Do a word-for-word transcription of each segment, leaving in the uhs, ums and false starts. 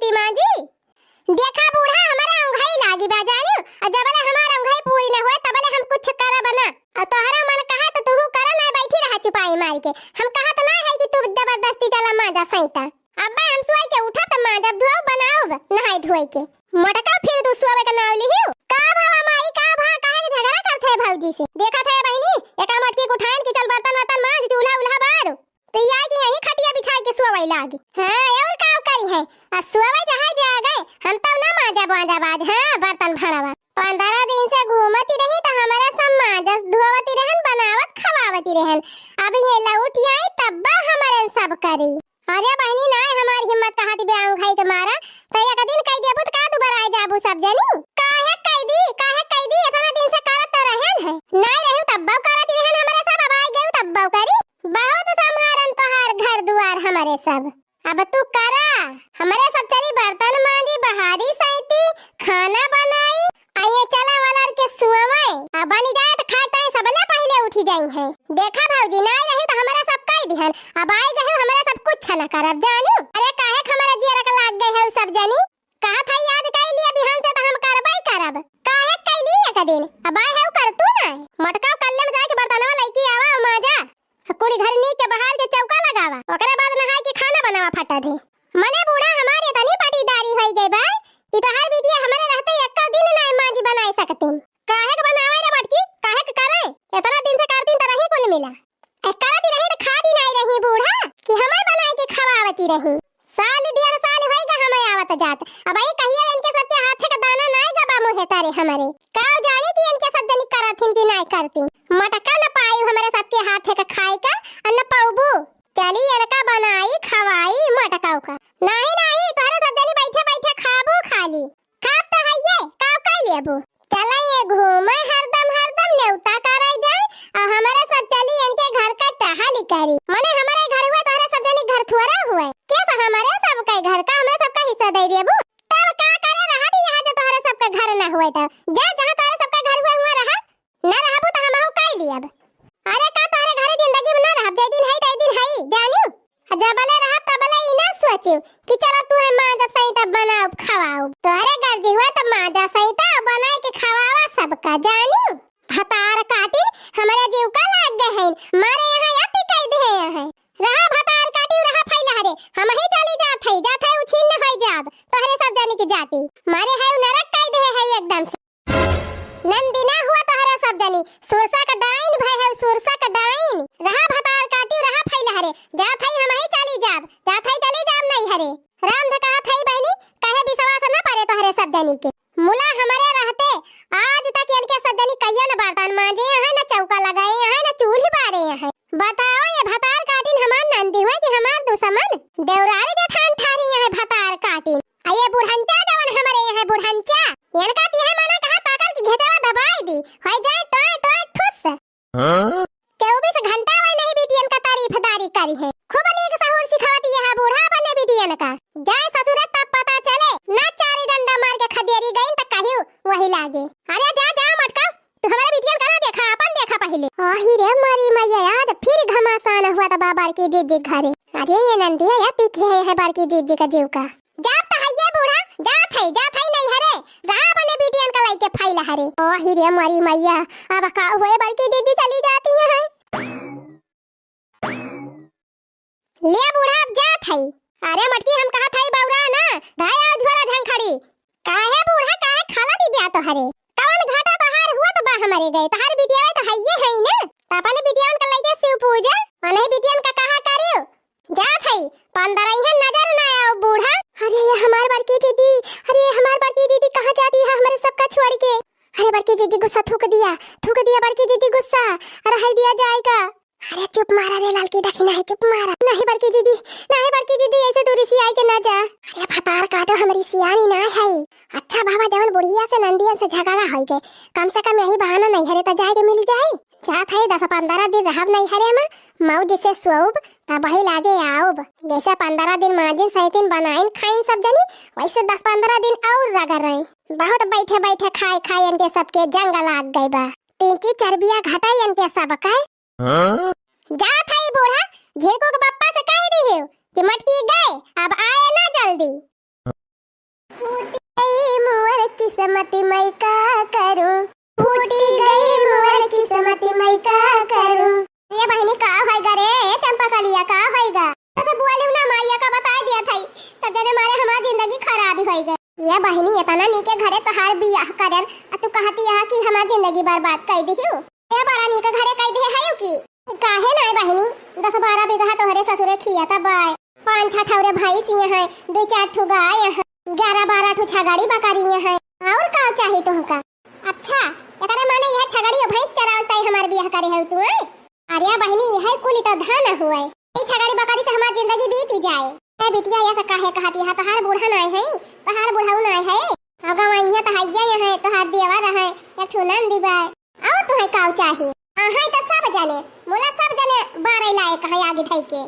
ती माँ जी, देखा बूढ़ा, हमारा अंगई लागी बा जानियो, अउर जबले हमार अंगई पूरी न होए तबले हम कुछ करब ना। अउर तोहरा मन कहा तो तुहू करा ना, बैठी रहा चुपाई मार के। हम कहा तो ना है कि तू जबरदस्ती चला माँजा सैता। अब्बे हम सोए के उठा त माँजब धोब बनाउब नहाई धोए के। मोटका फिर तू सोवे का नाव लिहियो। का भवा माई, का भवा, काहे के झगड़ा करत है भौजी से? देखत है बहिनी, एका मोटकी के उठाइन कि चल बर्तन वर्तन माँज, चूल्हा उल्हा बार। तो ई आइ के यहीं खटिया बिछाइ के सोवै लागी। हाँ, अउर का करी है? अब सोवै जहाँ जागै, हम तब ना माँजब वाँजब आज, हाँ, बर्तन भाँड़वा। पन्द्रह दिन से घूमती रही तो हमारे सब माँजस धोवती रहन, बनावत खवावती रहन। अब ये लौट आई तब हमारे सब करी। अरे बहिनी, नाय हमार हिम्मत कहा थी बे अंगई के मारा, तो एक दिन कह देबू तो का दुबराए जाबू सब जनी? काहे कह दी, काहे कह दी? इतना दिन से करत तो रहन है, नाय रहू तब्बो करत रहन हमारे सब, अब आइ गयू तब्बो करी। बहुत सम्हारन तोहार घर दुआर हमरे सब। अब तू करा, हमरे सब चली बर्तन माँजी, बहारी सैती, खाना बनाई, आ ये चला वाला के सुअवै, आ बनी जाए त खाए ताए सबले पहिले उठी जाई है। देखा भौजी, नाय रही त हमरे सब कह दिहन, अब आइ गए हमरे सब कुछ न करब जानियो। अरे काहे क हमरे जियरा के लाग गए है सब जनी? कहा था आज कह लिया बिहान से त हम करबै करब। काहे कह ली एक दिन? अब आए है कर तू ना। मोटका कल्ले में जाके बर्तनवा लइके आवा माँजा। कुली घर नीक के बहार के चौका लगावा, ओकरे बाद नहाइ के खाना बनावा फटा दे। मने बूढ़ा हमार इतनी पटीदारी होइ गई बा कि तोहार बिटिया हमरे रहते एक्को दिन नाय माँजी बनाइ सकतीन। काहे के बनावे रे बटकी, काहे के करे? इतना दिन से करतीन त रही कुल मिला। ए, करती रही त खाती नाय रही बूढ़ा कि हमें बनाइ के खवावती रही। साल डेढ़ साल होइगा हमें आवत जात। अब ई कहिया इनके सबके हाथे का दाना नाय गबा मुँहे तारे हमरे। का जाने कि इनके सब जनी करथिन कि नाय करथिन। मटका न पाई हमरे सबके हाथे का खाए का, अ न पौबू। चली इनका बनाई खवाई मटका का। नाही, नाही, तोहरे सब जनी बैठे बैठे खाबू खाली। खाब त हइये, का कइ लेबू? चला ये घूमे हरदम हरदम नेवता करे जाए, अउ हमरे सब चली इनके घर का टहली करी। मने हमरे घर हुए, तोहरे सब जनी घर थोड़ा हुए। के स हमरे सबके घर का, हमरे सबका हिस्सा दइ देबू? तब का करे रहत यहाँ जो तोहरे सबके घर न हुए तब? जा जहाँ तोहरे सबका घर हुए हुआ रहा, न रहबू त हमहू कइ लियब। अरे का तोहरे घरे जिंदगी में न रहब, जे दिन हई तइ दिन हई, जानियो। आ जबले रहब तबले ई न सोचियो कि चला तू है माँ जब सही तब बनाउब खवाउब। तोहरे गर्जी हुआ तब माँ जा सही तब बनाइ के खवावा सबका, जानियो। भतार काटिन हमरे जीव का लाग गए हैं, मारे यहाँ अति कइ देहे हैं। रहा भतार काटिन, रहा फैला रे, हमही चली जात हई, जात हई उछिन्न होइ जाब, तोहरे सब जनी की जाति। मारे है नरक कइ देहे है एकदम से। नंदी ना हुआ तोहरा सब जनी, सुरसा का डाइन भय है, सुरसा का डाइन। रहा भतार काटिन, रहा फैला रे, जात हई हमही चली जाब, जात हई चली जाब नैहरे। राम से कहत हई बहिनी, काहे विश्वास न परे तोहरे सब जनी के। मुला हमरे रहते आज तक इनके सब जनी कहियो न बर्तन माँजे हैं, न चौका लगाए हैं, न चूल्ही बारे हैं। बताओ ये भतार काटिन हमार नंदी हुए कि हमार दुश्मन? देवरानी जेठान ठारी यहाँ भतार काटिन। आ ये बुढ़ंचा जवन हमरे यहाँ बुढ़ंचा, इनका तिहे मना कहा पकड़ के घेचवा दबाई दी, होई जाए टोए टोए ठुस। हाँ? चउबीस घंटा वही नहीं बिटियन का तारीफदारी करी है। खूब नीक सहूर सिखावती है बूढ़ा अपने बिटियन का। जाए ससुरे तब पता चले, ना चारी डंडा मार के खदेरी गई त कहियो वही लागे। अरे जा, जा मटका, तू हमारे बिटियन का ना देखा, अपन देखा पहिले। आही रे मारी मैया, आज फिर घमासान हुआ त बा बड़की जीजी घरे। अरे ये नंदिया, या तीखे है, है बड़की जीजी का जीव का। जात त हइये बूढ़ा, जात हई, जात हई नैहरे, रहा अपने बिटियन का लइके फैला हरे। ओ ही रे मरी मैया, अब का हुए बड़की दीदी चली जाती हैं। ले बूढ़ा अब जात हई। अरे मटकी हम कहत हई बौरा ना, धाया झोरा झंखड़ी। काहे बूढ़ा, काहे खाला दी ब्या तोहरे? कवन घाटा तोहार हुआ त बा हमरे गए, तोहार बिटिया त हइये हई ना। त अपने बिटियन का लइके शिव पूजा, अनही बिटियन का कहा करियो। जात हई, पंद्रह इहे नजर ना आओ बूढ़ा। अरे ये हमार बड़की दीदी, अरे ये हमार बड़की दीदी कहाँ जाती है हमरे सबका छोड़ के? अरे बड़की दीदी गुस्सा थूक दिया, थूक दिया बड़की दीदी गुस्सा। अरे हई दिया जाएगा। अरे चुप मारा रे ललकी दखिना है, चुप मारा। नहीं बड़की दीदी, नहीं बड़की दीदी, ऐसे दूरी से आए के ना जा। अरे भतार काटो हमरी सियानी ना है। अच्छा बाबा जवन बुढ़िया से नंदियन से झगड़ा होई गए, कम से कम यही बहाना नैहरे त जाए के मिल जाए। जात है दस पंद्रह दिन रहब नैहरे में, मौज से सोउब, तब वही लागे आउब। जैसे पंद्रह दिन माजिन सैतिन बनाइन खाइन सब जनी, वैसे दस पंद्रह दिन और रगड़ रही। बहुत बैठे बैठे खाए खाए इनके सबके जंग लाग गई बा। तीन चीज चर्बिया घटाई इनके सब का। हाँ? जात है बूढ़ा, झीकू के पप्पा से कह दिहियो कि मटकी गए, अब आए ना जल्दी। किस्मत मैं का करूं, फूटी गई मोर किस्मत मैं का करूं। ए बहिनी, का होइगा रे? ए चंपा कलिया, का होइगा? तसे बोलिउ ना माई, एका बताइ दिया थई, सब जने मारे हमार जिंदगी खराब होइगा। ए बहिनी, एतना नीके घरे तोहार बियाह करेन, आ तू कहति हा कि हमार जिंदगी बर्बाद कइ दिहिउ। ए बड़ा नीके घरे कइ दिहे हइउ कि? काहे नाइ बहिनी, दस बारह बीघा तोहरे ससुरे खियात बाय, पाँच छह ठौरे भैंसिया हैं, दुइ चार ठो गाय हैं, ग्यारह बारह ठो छगड़ी बकरिया हैं, अउर का चाही तुहका? अच्छा, एकरे माने यह छगड़ी अउर भैंस चरावल तय हमार बियाह करे हउ तू, हैं? अरे बहिनी, यह कुल तो धन हुए, ई छगड़ी बकरी से हमार जिंदगी बीती जाए। ए बिटिया, यह से काहे कहति हा, तोहार बूढ़ा नाइ है, तोहार बुढ़ऊ नाइ है, अउ गवइया तो हइये है, तोहार देवर है, एक ठो नंदी बाय, अउर तुहैं काउ चाही? अहैं तो सब जने, मुला सब जने बारह लायक है आगे धइ के।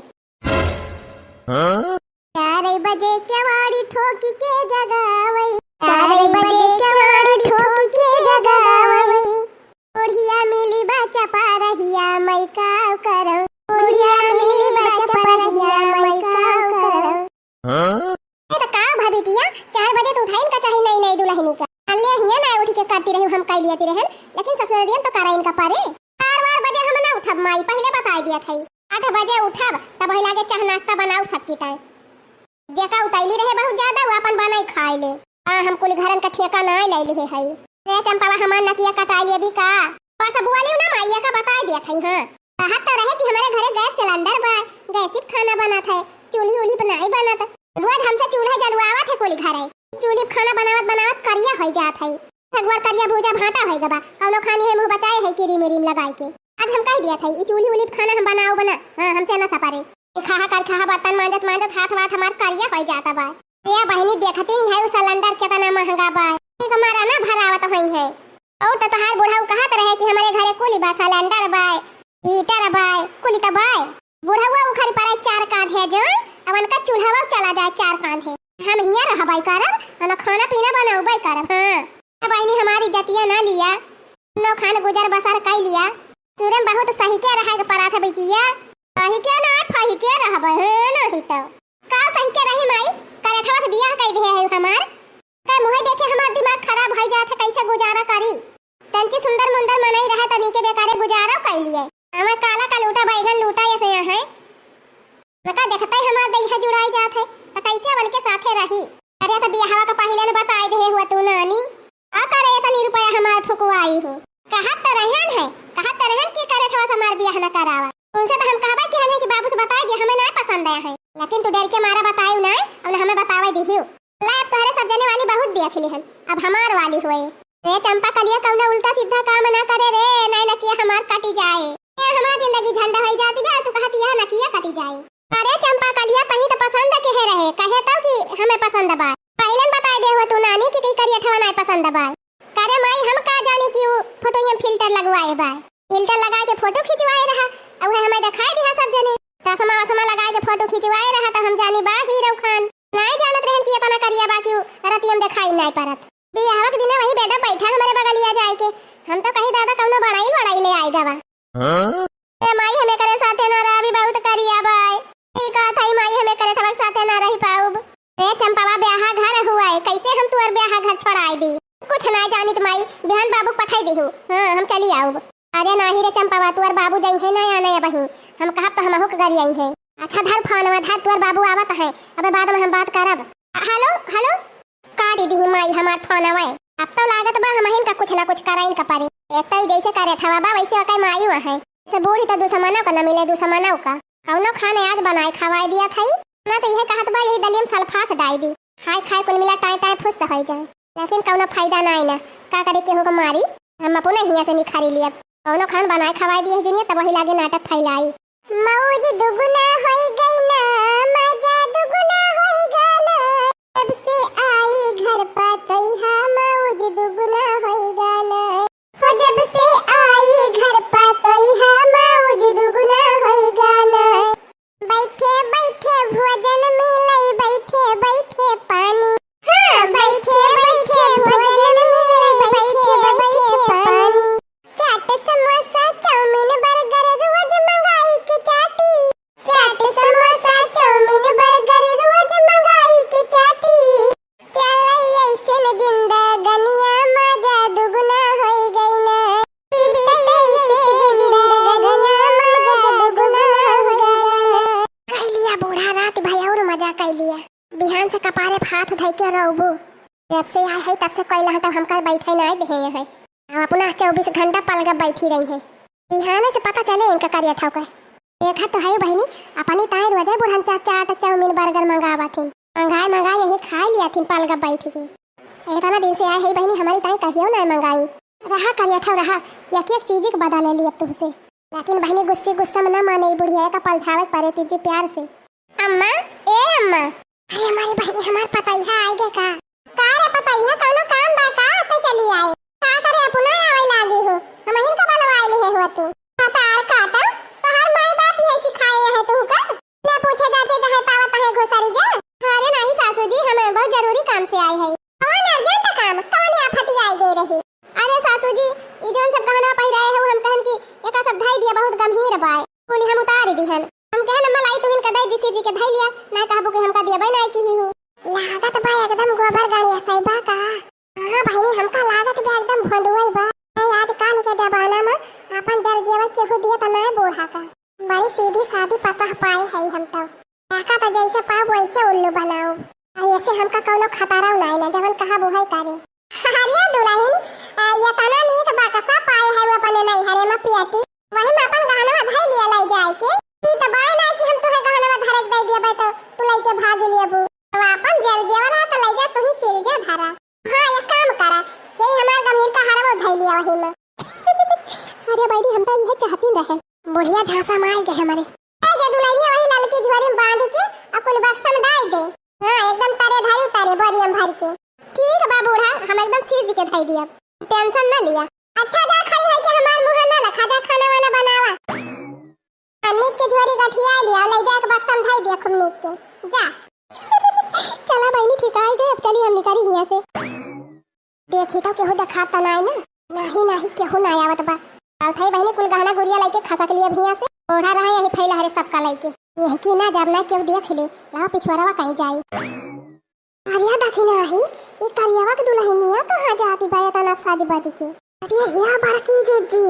हाँ? चार बजे केवाड़ी ठोकी के जगावई, चार बजे केवाड़ी ठोकी के जगावई। बुढ़िया मिली बा चपरहिया, मैं काउ करौं। बुढ़िया मिली बा चपरहिया, मैं काउ करौं। हाँ? ए, त का भा बिटिया, चार बजे तो उठाइन का चाही नई नई दुलहिनी का। अल्ले हियाँ ना उठी के करती रही, हम कइ लियती रहन, लेकिन ससुरियन तो कराइन का परे। चार वार बजे हम ना उठब माई, पहिले बताइ दिया थई। आठ बजे उठब, तब वही लागे चाह नाश्ता बनाउ सबकी ताई। जेका उतैली रहे बहुत ज्यादा, उ आपन बनाइ खाइ ले। आ, हम कुल घरन का ठेका नाइ लइ लिहे हई। रे चंपावा, हमार नकिया कटाइ लेबी का? बस बोलिउ ना माई, एका बताइ दिया थई, हाँ। कहत तो रहे कि हमरे घरे गैस सिलेंडर बा, गैस पे खाना बनत है, चूल्ही उल्ही पे नाहीं बनत। रोज हमसे चूल्हा जलवावत है कुल घरे। चूल्ही पे खाना बनावत बनावत करिया होइ जात है। सगवर करिया भूजा भाटा होइ गबा, कउनो खानी है मुँह बचाए है किरिम उरिम लगाइ के। आज हम कहि दिया थई, ई चूल्ही उल्ही पे खाना हम बनाउब ना, हाँ, हमसे ना सपरे। ई खाहा कर खाहा बर्तन मांजत मांजत हाथ वाथ हमार करिया होइ जात बा। ए बहिनी, देखती नहीं है उ सिलेंडर केतना महंगा बा। एक मारा ना भरावत होइहैं। अउर त तोहार बुढ़ऊ कहत रहे कि हमरे घरे कुली बा, सिलेंडर बाय, हीटर बाय, कुली त बाय। बुढ़ऊ उखरी परे चार कांधे जौन, अब उनका चूल्हा चला जाए चार कांधे। हम हियाँ रहबै करब, हम खाना पीना बनउबै करब, हाँ। ए बहिनी, हमार इज्जतिया ना लिया, नौ खान गुजर बसर कइ लिया। सुरे में बहुत सही के रहे के पड़ा था बिटिया, सही के ना, फही के रहबै, हाँ, नहीं तो। का सही के रही माई, करेठवा से बियाह कइ दिहे है हमार। का मुँह देखे हमार दिमाग खराब होइ जात है, कैसे गुजारा करी? तंची सुंदर मुंदर मनई रहे तनी के बेकारे गुजारा कइ लिए। हमार काला का लूटा बैगन लूटा ऐसे यहाँ है। लका देखते ही हमार दहिया जुड़ाई जात है, त कैसे उनके साथे रही? अरे त बियाहवा का पहिले न बताइ दिहे हुआ तू नानी। आ करे इतनी रुपया हमार फुकवाई हो। कहत त रहन है, कहत त रहन कि करेठवा से हमार बियाह न करावा। उनसे त हम कहबे किहन है कि बाबू से बताइ दिया, हमें नाहीं पसंद आया है। लेकिन तू डर के मारा बताइउ नाहीं, अउर हमें बतावे दिहिउ। ला, अब तोहरे सब जने वाली बहुत देख लिहन, अब हमार वाली हुए। रे चंपा कलिया, कउनो उल्टा सीधा काम ना करे रे, नाहीं नकिया हमार कटी जाए। ए हमार जिंदगी झंड होइ जाती बे, तू कहत यह नकिया कटी जाए। अरे चंपा कलिया, तही त पसंद केहे रहे, कहे तउ कि हमें पसंद बा। पहिलन बताइ दे हुआ तू नानी कि कई करिया ठवा नाहीं पसंद बा। करे माई, हम का जानी कि उ फोटो में फिल्टर लगवाए बा। फिल्टर लगाइ के फोटो खिंचवाए रहा, अउ उहे हमें देखाइ दिहा सब जने। चश्मा वश्मा लगाइ के फोटो खिंचवाए रहा, त हम जानी बा हीरो खान। नाहीं जानत रहन कि एतना करिया बा कि उ रतिया में देखाई नाहीं परत। बियाहवा के दिने वही बेटा बैठा हमरे बगलिया जाइ के। हम तउ कही दादा कउनो बड़ाई वड़ाई ले आइ गवा। हाँ? ए माई, हमें करे साथे ना रहा, अभी बहुत करिया बाय। ई कहत हई माई, हमें करे ठवक साथे ना रही पाउब। ए चंपावा, ब्याहा घर हुआ है, कैसे हम तुअर ब्याहा घर छोड़ाइ दी? कुछ नाहीं जानित माई, बिहान बाबू पठाइ दिहु। हाँ, हम चली आउब। अरे नाहीं रे चंपावा, तुअर बाबू जइहैं ना आने अबहीं। हम कहब त हमहू के गरियइहैं। अच्छा धर फोनवा धर, तुअर बाबू आवत हैं, अबे बाद में हम बात करब। हेलो, हेलो। काटि दिही माई हमार फोनवा। अब तउ लागत बा हमहिन का कुछ ना कुछ करइन का परी। एक तउ ई जइसे करेठवा बा वइसे ओकै माई वहैं। से बूढ़ी त दुसमनौ का न मिले दुसमनौ का। कउनो खाने आज बनाइ खवाइ दिया थई। ना त इहे कहत बा यही दलिया में सल्फास डाइ दी। खाइ खाइ कुल मिला टाँय टाँय फुस होइ जाए। लेकिन कउनो फायदा नाहीं ना। का करे केहू का मारी। हम अपने हियाँ से निखारी लियब। कउनो खान बनाइ खवाइ दिहे जुनिया तब वही लागे नाटक फैलाई। मौज दुगुना होइ गई ना, मजा दुगुना होइ गया ना। जब से आई घर पा तैहा मौज दुगुना होइ गया ना। हो जब से आई घर पा तैहा मौज दुगुना होइ गया ना। बैठे बैठे भोजन मिलई, बैठे बैठे पानी। हाँ, बैठे बैठे भोजन मिलई, बैठे बैठे पानी। चाट समोसा चाउमीन बर्गर रोज मंगाई के चाटी। चाट समोसा चाउमीन बर्गर रोज मंगाई के चाटी। अरे हाथ धइ के रोबू। जब से आए है तब से कोई लहटा हमका बैठे ना देहे है। अब अपना चउबीस घंटा पलगा बैठी रही है। बिहाने से पता चले इनका करिया ठौके। देखा तो है बहिनी, अपनी ताई रोजे बुढ़न चा-, चाट, चाउमीन, बर्गर मंगावा थिन। मंगाए, मंगाए यही खाए लिया थिन पलगा बैठ के। इतना दिन से आए है बहिनी, हमारी ताई कहियो ना मंगाई। रहा करिया ठौ रहा, एक एक चीज के बदले ली अब तुमसे। लेकिन बहिनी गुस्से गुस्सा में ना माने, ई बुढ़िया का पलझावे के परे तीजी प्यार से। अम्मा, ए अम्मा। अरे हमारी बहिनी, हमार पतैया आए गे का? का रे पतैया, कौनो काम बा का? तो चली आए। का करे अपना आवे लागी हो, हम हिन का बलवाए लिहे हुआ तू। पतार काटा, तोहार माई बाप यही सिखाए है तू का? ने पूछे जाते जहाँ पावा तहाँ घुसरी जा। अरे नहीं सासू जी, हम बहुत जरूरी काम से आए हैं। कौन अर्जेंट काम, कौन आफत आई गई रही? अरे सासू जी, ई जौन सब गहना पहिराए हो, हम कहन कि एका सब धई दिया, बहुत गंभीर बाय। कुली हम उतार दिहन। हम कहन अम्मा लाई तुहिन का दे दिसी जी के धई लिया, ना कहबू कि हमका दिया बाय ना की ही हो। लागत बा एकदम गोबर गाड़ी हसैबा का। हाँ बहिनी, हमका लागत बा एकदम भोंदुआई बा। ए, आजकल के जमाना में अपन जर जेवर केहू दिए त ना बूढ़ा का। बड़ी सीधी सादी पतोह पाए है हम तो। काका तो जैसे पाओ वैसे उल्लू बनाओ। और ऐसे हमका कौनो खतरा नाई ना, जवन कहा बुहाई करे। अरे दुल्हन, आ, ये तना नीक बक्सा पाए है वो अपने नैहरे में पियती। वही में अपन गहनवा धई लिया लाई जाए के। ई तो बाय ना कि हम तुहे गहनवा धरे के दे दिया तो तू लइके भाग लेबू। तो अपन जेल जेवर है तो ले जा तू ही सिर जा धरा। हाँ, एक काम करा, यही हमार गंभीर का हरवा धई लिया वही में। अरे बैरी, हम तो यह चाहती रहे। बुढ़िया झांसा में आई गए हमारे। ए जे दुल्हनिया वही ललकी झोरी में बांध के और कुल बक्सा में डाल दे। हाँ, एकदम तरे धरी तरे बोरिया में भर के। ठीक बा बूढ़ा, हम एकदम सीज के धई दिया, टेंशन ना लिया। अच्छा जा खड़ी होई के हमार मुंह ना लखा, जा खाना वाना बनावा। आ, नीक के झोरी गठिया लिया, ले जाके बक्सा में धई दिया खूब नीक के। जा। चला बहिनी, ठीक आई गए, अब चली हम निकली हियां से। देखी तो केहू देखात त नाई ना? नाही, नाही, केहू ना आवत बा। चल थई बहिनी, कुल गहना गुरिया लेके खसक लिए हियां से। ओढ़ा रहे यही फैला हरे सबका लेके। यही की ना जब ना केहू देख ले, लाओ पिछुआरवा कहीं जाई। अरे दखिनाही, ई करियवा के दुल्हनिया कहाँ जाती बा एतना सज बज के? अरे हिया बड़की जीजी,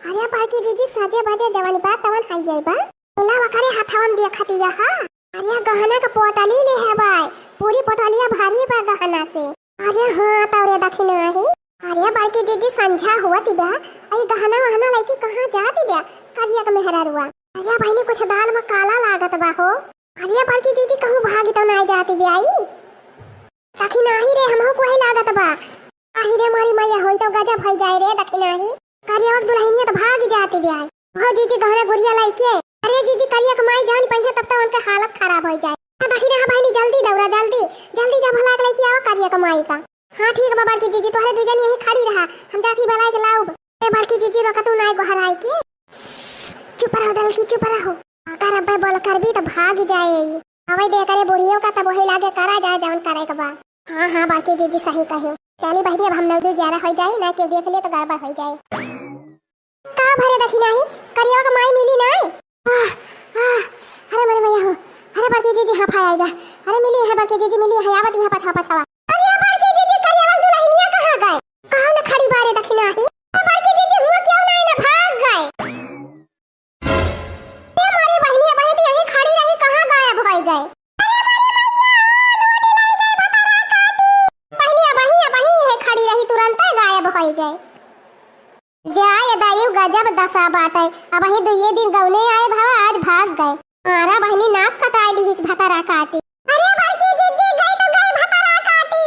अरे बड़की जीजी सजे बजे जवन बा तवन हाई जाई बा। बोला वकरे हथवन देखतिया हा। अरे गहना के पोटली ले है बाय, पूरी पोटलिया भारी बा गहना से। अरे हाँ तौरे दखिनाही। अरे बड़की जीजी संझा हुआ तिबा, अरे गहना वहना लेके कहाँ जाती बा करिया के मेहरारुआ? अरे बहिनी कुछ दाल में काला लागत बा हो। अरे बड़की जीजी कहूँ भागी तो नाई जाती बे आई। सखी नाही रे, हमहू कोहे लागत बा। आही रे मारी मैया, होई तो गजब होई जाए रे दखिनाही। करियवा के दुल्हनिया तो भागी जाती बे आई। हो जीजी गहना गुरिया लाई के। अरे जीजी करिया के माई जान पइहे तब तो उनके हालत खराब होई जाए। हाँ दखिना, हाँ बहिनी जल्दी दौड़ा, जल्दी, जल्दी जा भला के लेके आवा करिया के माई का। हाँ ठीक बा बड़की जीजी, तोहरे दुजन यही खड़ी रहा, हम जाती भला के लाउब। ए बड़की जीजी रोका तू नाई गोहराई के। चुप रहो डलकी, चुप रहो। अगर अब्बे बोल करबी तो भाग जाए। अबे दे करे बुढ़ियो का तब वही लागे करा जाए जवन करे के बा। हाँ, हाँ, बड़की जीजी सही कहियो। चली बहिनी अब हम नौ दो ग्यारह हो जाए ना, केहू देख ले तो गड़बड़ हो जाए। का भरे दखिनाही, करियवा के माई मिली ना? आह, आह, अरे मरे मैया हो। अरे बड़की जीजी हाँ फाय आएगा। अरे मिली है बड़की जीजी, मिली है, आवत यहाँ पछा पछावा। अरे बड़की जीजी करियवा के दुल्हनिया कहाँ गए? कहाँ न खड़ी बारे दखिनाही? अरे बड़की जीजी हुआ क्यों ना, ना भाग गए? ए मोरी बहिनी, अबही तो यहीं खड़ी रही, कहाँ गायब होई गए? अरे मोरी मैया, लूटी लाई गए भतरा काटी। बहिनी, अबही, अबही यहीं खड़ी रही, तुरंते गायब होई गए। जाए दायु गजब दशा बाटे, अबही दुइये दिन गौने आए भवा, आज भाग गए। मारा बहिनी नाक कटाए लिहिस भतरा काटी। अरे बड़की जीजी गई तो गई भतरा काटी।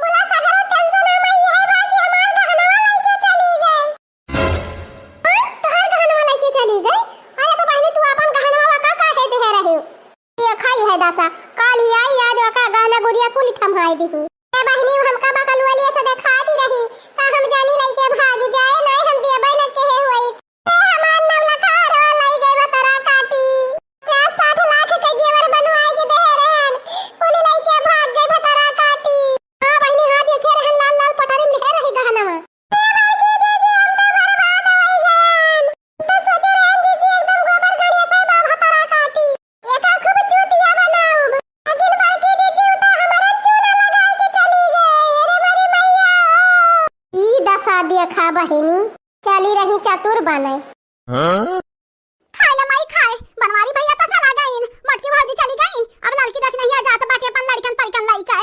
बोला सगरो टेंशन हमें यही बा कि हमार गहनवा लेके चली गई। हाँ, तोहार गहनवा लेके चली गई? अरे तो बहिनी, तू अपन गहनवा का काहे देहे रहे? ये खाई है दासा, काल ही आई, आज ओका गहना गुड़िया कुल थम्हाई दिही। ए बहिनी, हमका बकलुआ लिए से देखाती रही, का हम जानी लेके भाग जाए, नहीं हम देबे न केहे होई। ए हमार नवलखा हरवा लाई गई भतरा काटी। पचास साठ लाख के जेवर बनवाई के देहे रहन, कुल लेके भाग गई भतरा काटी। हाँ बहिनी, हाँ देखे रहन, लाल लाल पटरी में लेहे रही गहनवा। ए बड़की दीदी, हम तो बर्बाद होई गएन। हम तो सोचे रहन दीदी एकदम गोबर गड़िया से बा भतरा काटी। एका खूब चूतिया बनाउब। लेकिन बड़की दीदी उ तो हमारा चूना लगाए के चली गई। अरे मोरी मैया हो। ई दशा देखा बहिनी, चली रही चतुर बने। हाँ? खाए ले माई खाए, बनवारी भैया तो चला गईन, मोटकी भौजी चली गई। अब लड़की देख नहीं आ जात बाटे अपन लड़कन परिकन लइके।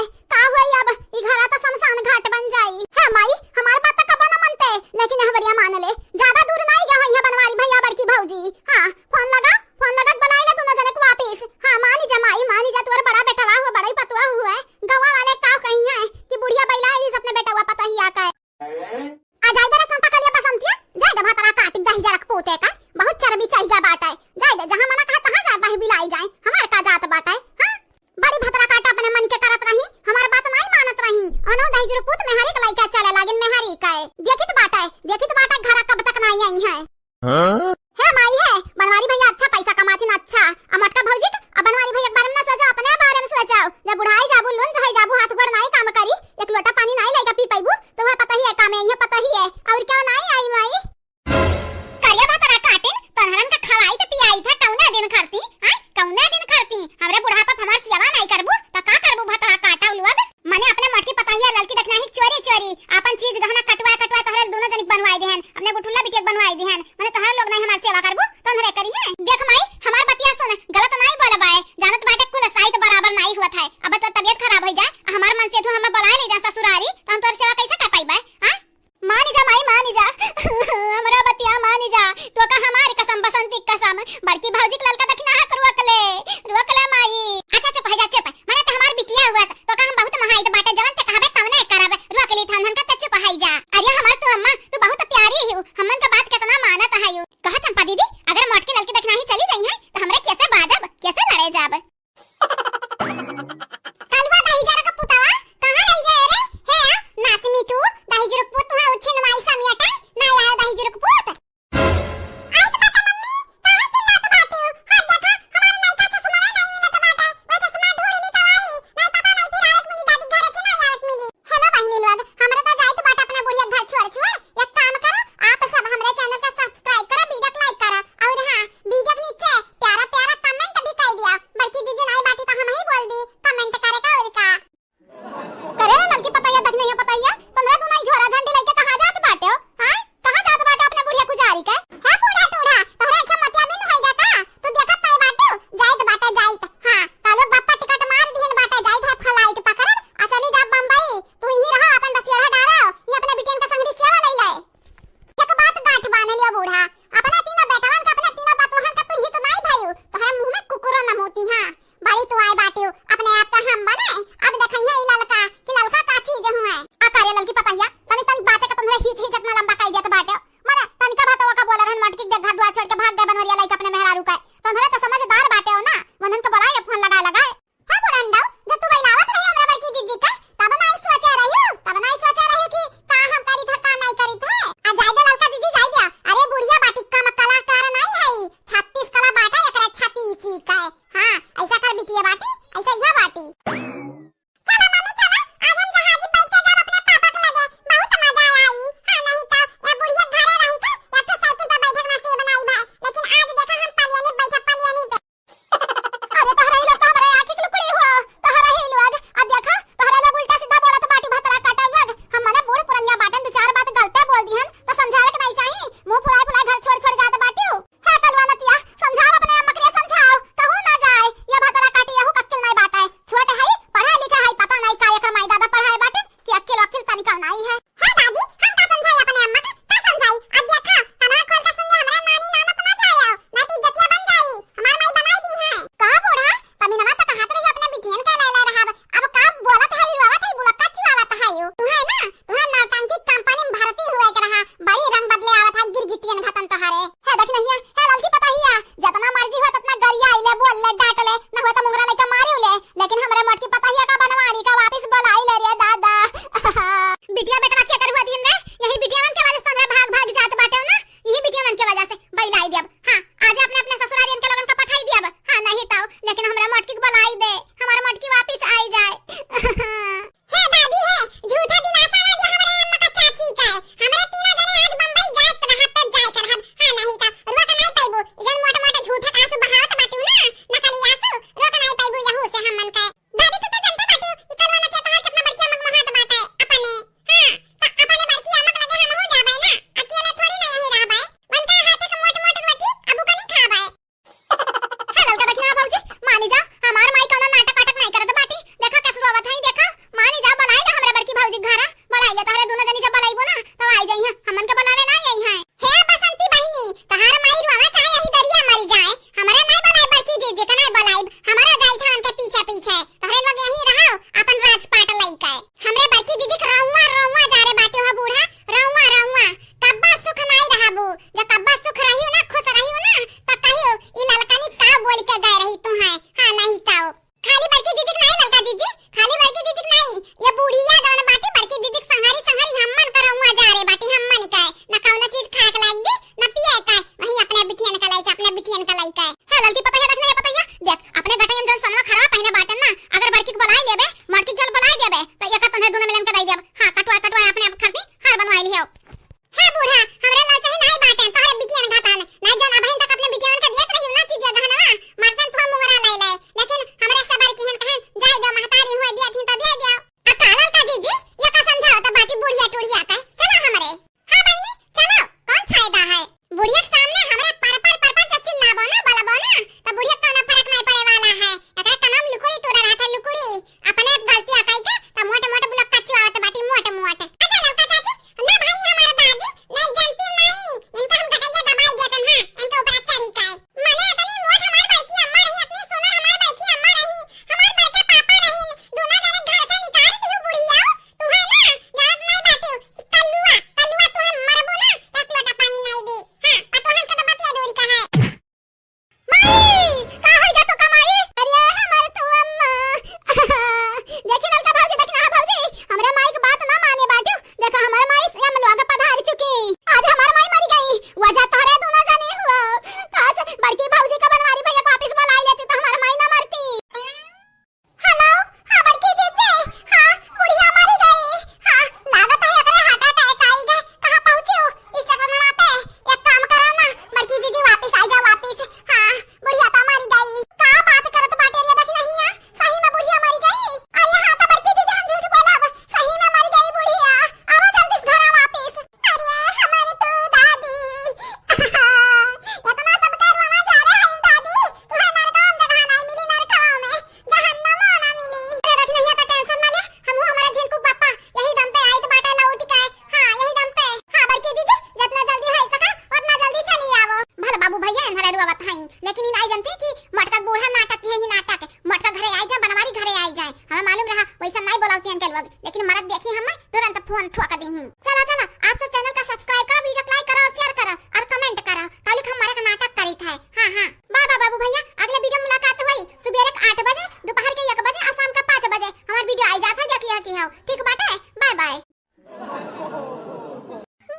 अरे देखी हम तुरंत फोन ठोक दीही। चला, चला, आप सब channel का subscribe करा, video like करा, share करा और comment करा। कालिक हम मरे का नाटक करीत है। हाँ, हाँ। Bye, bye, बाबू भैया, अगले video में मुलाकात होई सुबेरे के आठ बजे, दोपहर के एक बजे और शाम का पाँच बजे हमार video आई जात है, देख लिया कि हो। ठीक बाटे, bye, bye।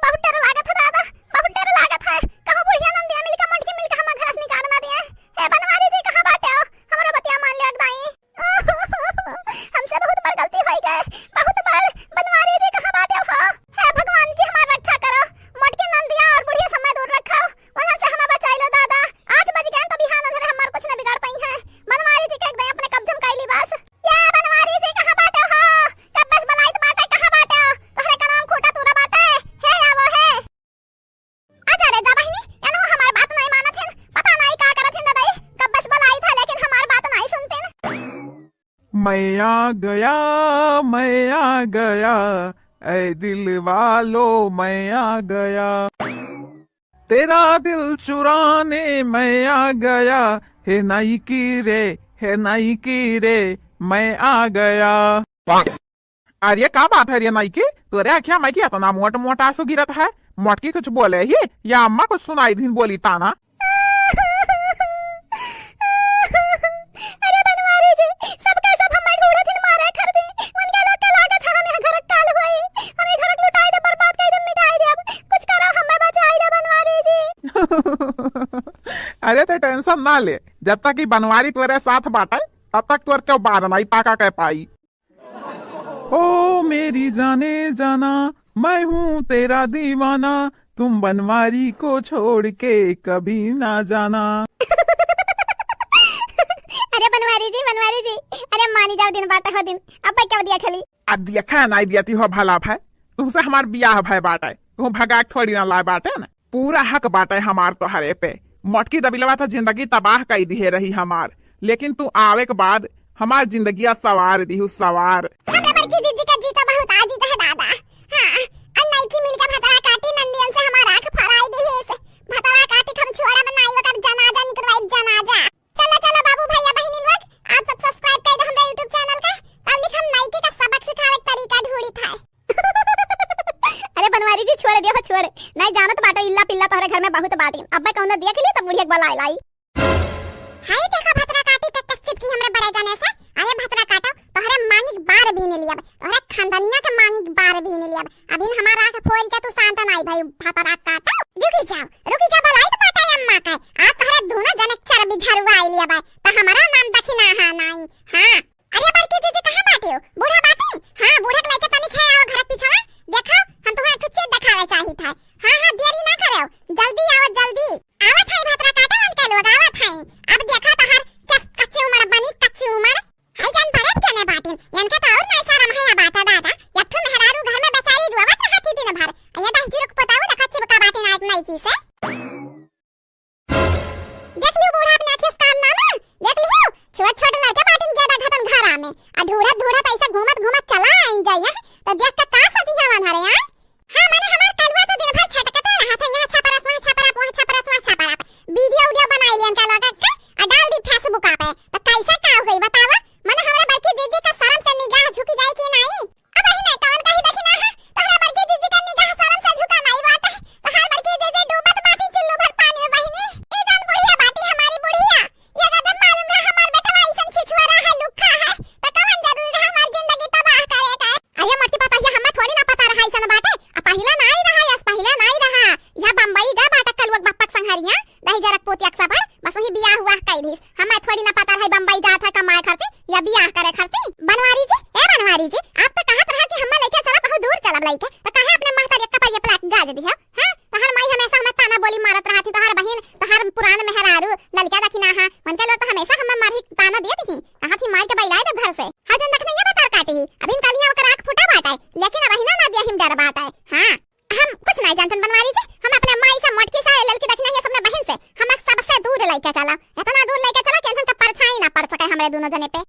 बहुत डर लागत है दादा, बहुत डर लागत है। कहूँ बुढ़िया नंदिया मिलके, मोटकी मिलके हमार घर से निकाल ना दिए। हे बनवारी जी, कहाँ बाटे हो? हमारा बतिया मान लियो एक दाई। हमसे बहुत बड़ गलती होई गए, बहुत बड़। बनवारी जी, कहाँ बाटे हो? हे भगवान जी, हमार रक्षा करो। मोटकी नंदिया और बुढ़िया समय दूर रखो, वहाँ से हमें बचाई लो दादा। आज बच गए तो बिहान अंधेरे हमार कुछ न बिगाड़ पाई है। बनवारी जी के एक दाई अपने कब्जे में कैली बस। या बनवारी जी, कहाँ बाटे हो? कब बस बलाइत बाटे, कहाँ बाटे हो? तोहरे कनवा में खूंटा तूरा बाटे। हे आवो हे। अच्छा रे जा बहिनी, एनहु हमार बात नहीं मानत हिन। पता नहीं का करत हिन दादाई। कब बस बलाइत है लेकिन हमार बात नहीं सुनतिन। मैं आ गया, मैं आ गया, ऐ दिल वालो, मैं आ गया। तेरा दिल चुराने मैं आ गया, हे नाइकी रे, हे नाइकी रे, मैं आ गया। अरे का बात है रे नाइकी, तोरे आँखिया में की इतना मोट मोट आंसू गिरत है? मोटकी कुछ बोले ही या अम्मा कुछ सुनाई दिन बोली ताना? अरे बनवारी जी, सबका सब हमें ढूंढत हिन मारे खातिर। उनके लोग के लागत है हम यहाँ घर काल होई, हम ई घर लुटाई दे, बर्बाद कर दे, मिटाई दे। अब कुछ करो, हमें बचाई दे बनवारी जी। अरे तो tension ना ले, जब तक ई बनवारी तोरे साथ बाटे तब तक तोर के बार नहीं पाका के पाई। ओ मेरी जाने जाना, मैं हूँ तेरा दीवाना, तुम बनवारी को छोड़ के कभी ना जाना। अरे बनवारी जी, बनवारी जी, अरे मानी जाओ, दिन बाटे हो दिन, अब क्या दिया खली? आ देखा नहीं दिया ती हो भला भाई, तुमसे हमार बियाह भाई बाटे, तुम भगा के थोड़ी ना लाए बाटे ना। पूरा हक बाटे हमार तोहरे पे। मोटकी दबिलवा तो जिंदगी तबाह कई दिहे रही हमार, लेकिन तू आवे के बाद हमार जिंदगिया सवार दिहू, सवार। हमरा बड़की जीजी का जीजा बहुत आजीज है दादा। हाँ, और नईकी मिलके भतरा काटी नंदियन से हमार आँख फराई दिहिस। भतरा काटी हम छोड़ब नाई, ओकर जनाजा निकलवाई, जनाजा। चला, चला बाबू भैया बहिनी लोग, आप सब subscribe कर दो हमरा YouTube channel का, तब लिख हम नईकी का सबक सिखावे के तरीका ढूंढी था। अरे बनवारी जी, छोड़ दियो, छोड़। नहीं जानत बाटो, इल्ला पिल्ला तोहरे घर में बहुत बाटी। अब्बे कौनो देख ली तो बुढ़िया के बुलाए लाई। हाय देखा भतरा काटी के कस चिपकी हमरे बड़े जने से। अरे भतरा काटो, तोहरे मांगी के बार बीन लियब, तोहरे खानदानिया के मांगी के बार बीन लियब। अभी हमार आँख फोड़ के तू शांत नाई भाई भतरा काटो। रुकी जाओ, रुकी जाओ, बुलाई तो पाटा अम्मा के। आज तोहरे दोनों जने के चर्बी झरुआ आई लियब, तो हमारा नाम दखिना है नाई। हाँ। अरे बड़की जीजी कहाँ बाटी हो? बूढ़ा बाटी? हाँ, बूढ़ा के लेके तनी खे आओ घर के पीछवा। देखो, हम तुम्हारा ठुच्ची दिखावे चाहित है। हाँ, हाँ, देरी ना करो, जल्दी आओ, जल्दी। आवत है भतरा काटो, उनके लोग आवत है। अब देखो तोहर कस-, कच्ची उम्र बनी, कच्ची उम्र। हाय जान बड़े जने बाटिन, इनका तो और नहीं शर्म है या बाटा दादा। एक ठो मेहरारू घर में बेचारी रोवत रहती दिन भर। ये दस जीरो के पोताऊ देखा चिपका बाटिन आज नईकी से। देख लियो बूढ़ा अपने आँखी से काम ना ना, देख लियो, छोट छोट लड़के बाटिन गेदा घटन घरा में, आ ढूढ़त ढूढ़त ऐसे घूमत घूमत चला आइन जाइए, तो देख के का सजी हवन हरे आए। हाँ, माने हमार कलुआ तो दिन भर छटकते रहत है, यहाँ छपरस, वहाँ छपरस, वहाँ छपरस, वहाँ छपरस। वीडियो उडियो बनाई लियन का लगा के, आ डाल दी Facebook पे, तो कैसे का हो गई बतावा? माने हमरा बड़की जीजी का शर्म से निगाह झुक जाई कि नहीं? अब ही नहीं, कौन कही देखी ना है, तोहरा बड़की जीजी का निगाह शर्म से झुका नहीं बाटे, तोहार बड़की जीजी डूबत बाटी चुल्लू भर पानी में बहिनी। ई जान बुढ़िया बाटी हमारी बुढ़िया, ये गजब मालूम रहा हमार बेटवा ऐसन छिछुआ रहा है, लुक्खा है, तो कौन जरूरी रहा हमार जिंदगी तबाह करे का? अरे मोटकी पता, ये हमें थोड़ी ना पता रहा ऐसन बाटे, आ पहले ना आई रहा, यस पहले ना आई रहा, यह बम्बई गए बाटे कलुआ के बप्पा के संघरिया, दही जरक पोतिया के सफर, बस वही बियाह हुआ कई दिस। हमें थोड़ी ना पता रहे बम्बई जात है कमाए खातिर या बियाह करे खातिर। बनवारी जी, ए बनवारी जी, आप तो कहत रहा कि हमें लेके चला बहुत दूर चलब लेके, तो काहे अपने महतारी के कपड़िया पलाक गाज दिया? हाँ, तोहर माई हमेशा हमें ताना बोली मारत रहत ही, तोहर बहिन, तोहर पुरान मेहरारू, ललका दखिना हा, उनके लोग तो हमेशा हमें मारी ताना देत ही, कहत ही माई के बैलाए दे घर से। हाँ, जन दखिना ये बतर काटी ही, अभी कल यहाँ ओकर आँख फूटा बाटे, लेकिन अब अहिना ना दिया हिम डर बाटे। हाँ। हम कुछ नहीं जानतन बनवारी जी, हम अपने माई से, मोटकी से, ललकी दखिना, ये सबने बहिन से, हम सबसे दूर लेके चला, इतना दूर लेके चला कि इनका परछाई ना पड़ सके हमरे दोनों जने पे।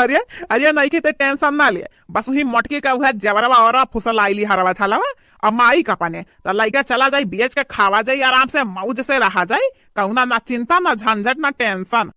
अरे, अरे, नईकी ते tension ना ले, बस वही मोटकी का वह जबरवा और फुसल आईली हरवा छालवा, अब माई का पने, तो लइका चला जाई, बेच के खावा जाई, आराम से मौज से रहा जाई, कौना ना चिंता, ना झंझट, ना tension।